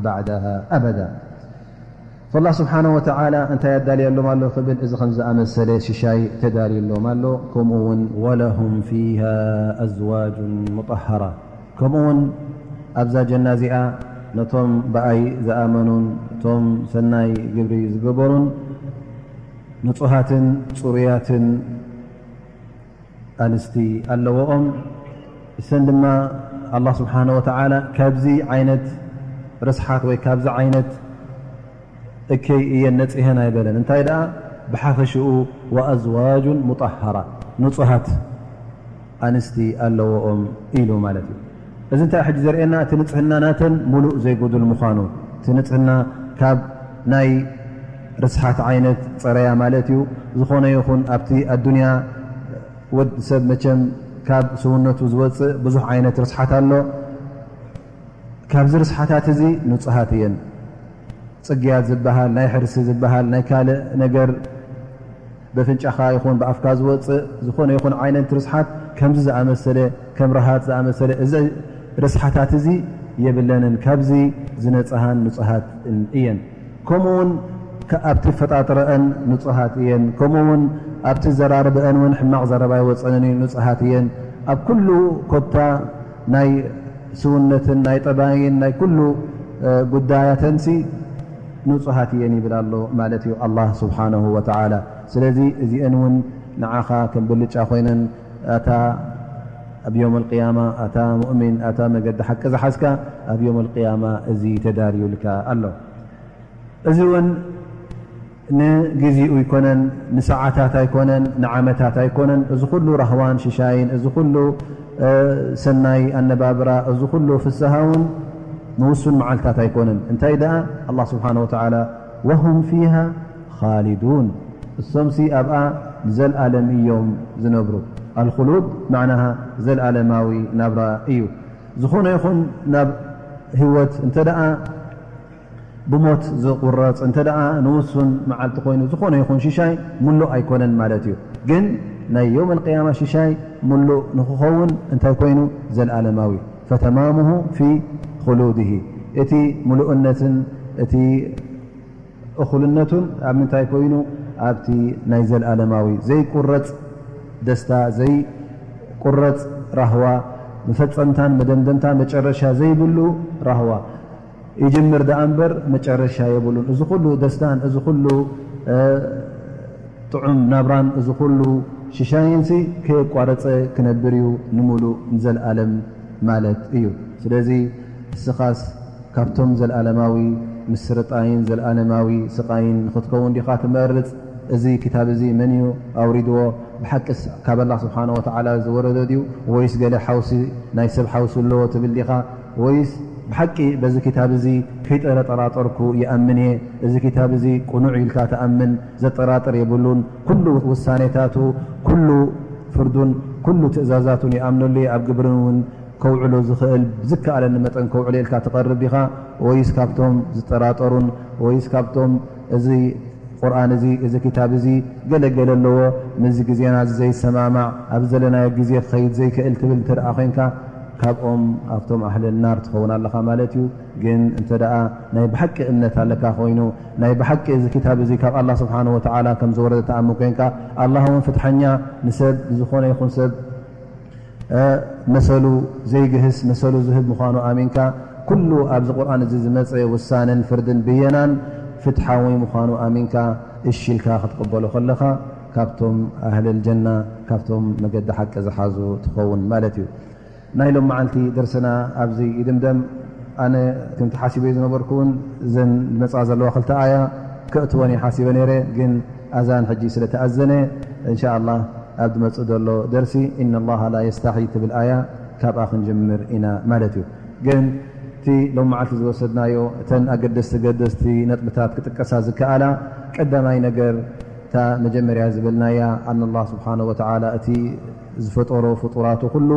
ባዕዳሃ ኣበዳ። ኣላህ ስብሓነሁ ወተዓላ እንታይ ኣዳልየሎም ኣሎ ክብል፣ እዚ ከም ዝኣመሰለ ሽሻይ ተዳልዩሎም ኣሎ። ከምኡ እውን ወለሁም ፊሃ ኣዝዋጁን ሙጠሃራ፣ ከምኡ እውን ኣብዛ ጀና እዚኣ ነቶም ብኣይ ዝኣመኑን እቶም ሰናይ ግብሪ ዝገበሩን ንጹሃትን ጽሩያትን ኣንስቲ ኣለዎኦም። እሰን ድማ ኣላህ ስብሓነ ወተዓላ ካብዚ ዓይነት ርስሓት ወይ ካብዚ ዓይነት እከይ እየን ነጺሀን ኣይበለን። እንታይ ደኣ ብሓፈሽኡ ወኣዝዋጁን ሙጠሃራ፣ ንጹሃት ኣንስቲ ኣለዎኦም ኢሉ ማለት እዩ። እዚ እንታይ ሕጂ ዘርእየና? እቲ ንጽህና ናተን ሙሉእ ዘይጎድል ምዃኑ፣ እቲ ንጽህና ካብ ናይ ርስሓት ዓይነት ጸረያ ማለት እዩ። ዝኾነ ይኹን ኣብቲ ኣዱንያ ወድ ሰብ መቸም ካብ ሰውነቱ ዝወጽእ ብዙሕ ዓይነት ርስሓት ኣሎ። ካብዚ ርስሓታት እዚ ንጹሃት እየን። ጽግያት ዝበሃል፣ ናይ ሕርሲ ዝበሃል፣ ናይ ካልእ ነገር በፍንጫኻ ይኹን ብኣፍካ ዝወጽእ ዝኾነ ይኹን ዓይነት ርስሓት ከምዚ ዝኣመሰለ፣ ከም ረሃጽ ዝኣመሰለ፣ እዚ ርስሓታት እዚ የብለንን። ካብዚ ዝነጽሃን ንጹሃት እየን። ከምኡ እውን ከ-፣ ኣብቲ ፈጣጥረአን ንጹሃት እየን። ከምኡ እውን ኣብቲ ዘራርበአን እውን ሕማቕ ዘረባ ኣይወጸንን እዩ፣ ንጹሃት እየን። ኣብ ኩሉ ኮታ ናይ ስውነትን ናይ ጠባይን ናይ ኩሉ፣ እ፣ ጉዳያተንሲ ንጹሃት እየን ይብል ኣሎ ማለት እዩ ኣላህ ስብሓነሁ ወተዓላ። ስለዚ እዚአን እውን ንዓኻ ከም ብልጫ ኮይነን፣ ኣታ ኣብ ዮም ኣልቅያማ፣ ኣታ ሙእሚን፣ ኣታ መገዲ ሓቂ ዝሓዝካ፣ ኣብ ዮም ኣልቅያማ እዚ ተዳልዩልካ ኣሎ። እዚ እውን ንግዚኡ ኣይኮነን፣ ንሰዓታት ኣይኮነን፣ ንዓመታት ኣይኮነን። እዚ ኩሉ ራህዋን ሽሻይን፣ እዚ ኩሉ፣ እ፣ ሰናይ ኣነባብራ፣ እዚ ኩሉ ፍስሃ እውን ንውሱን መዓልታት ኣይኮነን። እንታይ ደኣ ኣላህ ስብሓነሁ ወተዓላ፣ "ወሁም ፊሃ ኻሊዱን"፣ እሶምሲ ኣብኣ ንዘልኣለም እዮም ዝነብሩ። ኣልኹሉድ መዕናሃ ዘልኣለማዊ ናብራ እዩ። ዝኾነ ይኹን ናብ ህይወት እንተ ደኣ ብሞት ዝቑረጽ እንተ ደኣ ንውሱን መዓልቲ ኮይኑ፣ ዝኾነ ይኹን ሽሻይ ምሉእ ኣይኮነን ማለት እዩ። ግን ናይ የውም ኣልቅያማ ሽሻይ ምሉእ ንክኸውን እንታይ ኮይኑ? ዘልኣለማዊ። ፈተማሙሁ ፊ ኹሉድሂ። እቲ ምሉእነትን እቲ እኹልነቱን ኣብ ምንታይ ኮይኑ? ኣብቲ ናይ ዘልኣለማዊ ዘይቁረጽ ደስታ፣ ዘይቁረጽ ራህዋ፣ መፈጸምታን መደምደምታ መጨረሻ ዘይብሉ ራህዋ። ይጅምር ደኣ እምበር መጨረሻ የብሉን። እዚ ኩሉ ደስታን እዚ ኩሉ፣ እ፣ ጥዑም ናብራን እዚ ኩሉ ሽሻይንሲ ከየቋረጸ ክነብር እዩ ንምሉእ ንዘልኣለም ማለት እዩ። ስለዚ እስኻስ ካብቶም ዘልኣለማዊ ምስርጣይን ዘልኣለማዊ ስቓይን ንኽትከውን ዲኻ ትመርጽ? እዚ ክታብ እዚ መን እዩ ኣውሪድዎ? ብሓቅስ ካብ ኣላህ ስብሓነ ወተዓላ ዝወረደ ድዩ? ወይስ ገለ ሓውሲ፣ ናይ ሰብ ሓውሲ ኣለዎ ትብል ዲኻ? ወይስ ብሓቂ በዚ ክታብ እዚ ከይጠረጠራጠርኩ ይኣምን እየ፣ እዚ ክታብ እዚ ቅኑዕ ኢልካ ትኣምን፣ ዘጠራጥር የብሉን፣ ኩሉ ውሳኔታቱ፣ ኩሉ ፍርዱን፣ ኩሉ ትእዛዛቱን ይኣምነሉ እየ፣ ኣብ ግብርን እውን ከውዕሎ ዝኽእል ብዝከኣለኒ መጠን ከውዕሎ ኢልካ ትቐርብ ዲኻ? ወይስ ካብቶም ዝጠራጠሩን፣ ወይስ ካብቶም እዚ ቁርኣን እዚ፣ እዚ ክታብ እዚ ገለገለ ኣለዎ፣ ምስዚ ግዜና እዚ ዘይሰማማዕ፣ ኣብ ዘለናዮ ግዜ ክኸይድ ዘይክእል ትብል እንተ ደኣ ኮይንካ፣ ካብኦም ኣብቶም ኣህለል ናር ትኸውን ኣለኻ ማለት እዩ። ግን እንተ ደኣ ናይ ብሓቂ እምነት ኣለካ ኮይኑ፣ ናይ ብሓቂ እዚ ክታብ እዚ ካብ ኣላህ ስብሓነሁ ወተዓላ ከም ዝወረደ ትኣምን ኮይንካ፣ ኣላህ እውን ፍትሓኛ፣ ንሰብ፣ ንዝኾነ ይኹን ሰብ እ፣ መሰሉ ዘይግህስ፣ መሰሉ ዝህብ ምዃኑ ኣሚንካ፣ ኩሉ ኣብዚ ቁርኣን እዚ ዝመጸ ውሳነን ፍርድን ብየናን ፍትሓዊ ምዃኑ ኣሚንካ፣ እሺ ኢልካ ክትቅበሎ ከለኻ፣ ካብቶም ኣህለል ጀና፣ ካብቶም መገዲ ሓቂ ዝሓዙ ትኸውን ማለት እዩ። ናይ ሎም መዓልቲ ደርስና ኣብዚ ይድምደም። ኣነ ከምቲ ሓሲበ ዝነበርኩ እውን እዘን ዝመጻ ዘለዋ ክልተ ኣያ ከእትወን እየ ሓሲበ ነይረ፣ ግን ኣዛን ሕጂ ስለ ተኣዘነ፣ እንሻ ኣላህ ኣብ ዝመጽእ ዘሎ ደርሲ፣ "ኢነ ላሃ ላ የስተሒ" ትብል ኣያ ካብኣ ክንጅምር ኢና ማለት እዩ። ግን እቲ ሎም መዓልቲ ዝወሰድናዮ፣ እተን ኣገደስቲ ገደስቲ ነጥብታት ክጥቀሳ ዝከኣላ፣ ቀዳማይ ነገር፣ እታ መጀመርያ ዝበልናያ፣ ኣነ ኣላህ ስብሓነ ወተዓላ እቲ ዝፈጠሮ ፍጡራቱ ኩሉ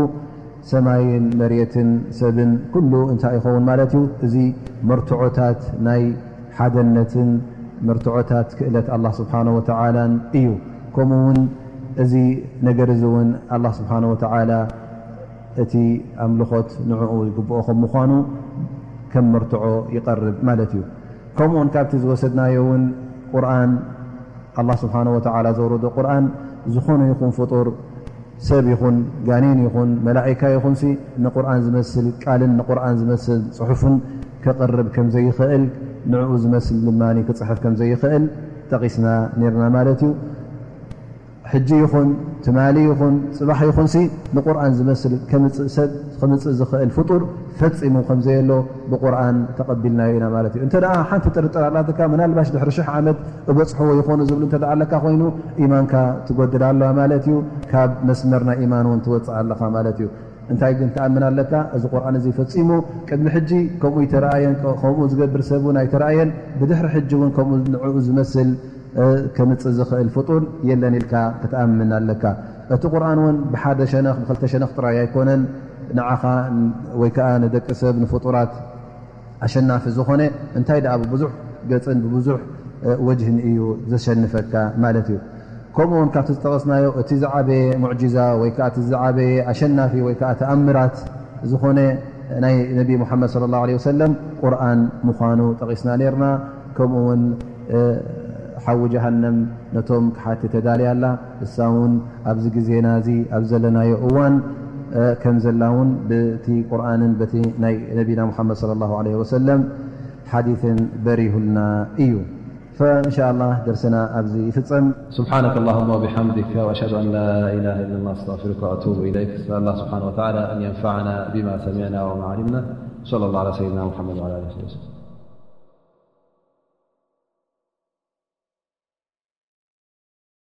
ሰማይን መሬትን ሰብን ኩሉ እንታይ ይኸውን ማለት እዩ? እዚ መርትዖታት ናይ ሓደነትን መርትዖታት ክእለት ኣላህ ስብሓነ ወተዓላን እዩ። ከምኡ እውን እዚ ነገር እዚ እውን ኣላህ ስብሓነ ወተዓላ እቲ ኣምልኾት ንዕኡ ይግብኦ ከም ምዃኑ ከም መርትዖ ይቐርብ ማለት እዩ። ከምኡውን ካብቲ ዝወሰድናዮ እውን ቁርኣን ኣላህ ስብሓነሁ ወተዓላ ዘውረዶ ቁርኣን ዝኾነ ይኹን ፍጡር ሰብ ይኹን ጋኔን ይኹን መላኢካ ይኹንሲ ንቁርኣን ዝመስል ቃልን ንቁርኣን ዝመስል ጽሑፍን ከቕርብ ከም ዘይኽእል ንዕኡ ዝመስል ድማ ክጽሕፍ ከም ዘይኽእል ጠቒስና ነርና ማለት እዩ። ሕጂ ይኹን ትማሊ ይኹን ጽባሕ ይኹንሲ ንቁርኣን ዝመስል ከምጽእ ሰብ ከምጽእ ዝኽእል ፍጡር ፈጺሙ ከም ዘየሎ ብቁርኣን ተቐቢልናዮ ኢና ማለት እዩ። እንተ ደኣ ሓንቲ ጥርጥር ኣላትካ ምናልባሽ ድሕሪ ሽሕ ዓመት እበጽሕዎ ይኾኑ ዝብሉ እንተ ደኣ ኣለካ ኮይኑ ኢማንካ ትጎድል ኣለዋ ማለት እዩ። ካብ መስመር ናይ ኢማን እውን ትወጽእ ኣለኻ ማለት እዩ። እንታይ ግን ትኣምን ኣለካ? እዚ ቁርኣን እዚ ፈጺሙ ቅድሚ ሕጂ ከምኡ ይተረኣየን ከምኡ ዝገብር ሰብ እውን ኣይተረኣየን ብድሕሪ ሕጂ እውን ከምኡ ንዕኡ ዝመስል ከምጽእ ዝኽእል ፍጡር የለን ኢልካ ክትኣምን ኣለካ። እቲ ቁርኣን እውን ብሓደ ሸነኽ ብክልተ ሸነኽ ጥራይ ኣይኮነን ንዓኻ ወይ ከዓ ንደቂ ሰብ ንፍጡራት ኣሸናፊ ዝኾነ እንታይ ደኣ ብብዙሕ ገጽን ብብዙሕ ወጅህን እዩ ዘሸንፈካ ማለት እዩ። ከምኡ እውን ካብቲ ዝጠቐስናዮ እቲ ዝዓበየ ሙዕጂዛ ወይ ከዓ እቲ ዝዓበየ ኣሸናፊ ወይ ከዓ ተኣምራት ዝኾነ ናይ ነቢ ሙሓመድ ሰለላሁ ዐለይሂ ወሰለም ቁርኣን ምዃኑ ጠቒስና ነርና። ከምኡ እውን ሓዊ ጀሃነም ነቶም ክሓቲ ተዳልያ ኣላ። እሳ እውን ኣብዚ ግዜና እዚ ኣብ ዘለናዮ እዋን ከም ዘላ እውን ብቲ ቁርኣንን በቲ ናይ ነቢና ሙሓመድ ሰለላሁ ዐለይሂ ወሰለም ሓዲትን በሪሁልና እዩ። ፈእንሻ ኣላህ ደርስና ኣብዚ ይፍጸም። سبحانك اللهم وبحمدك، وأشهد أن لا إله إلا الله، أستغفرك وأتوب إليك. أسأل الله سبحانه وتعالى أن ينفعنا بما سمعنا وما علمنا. صلى الله على سيدنا محمد وعلى آله وصحبه وسلم.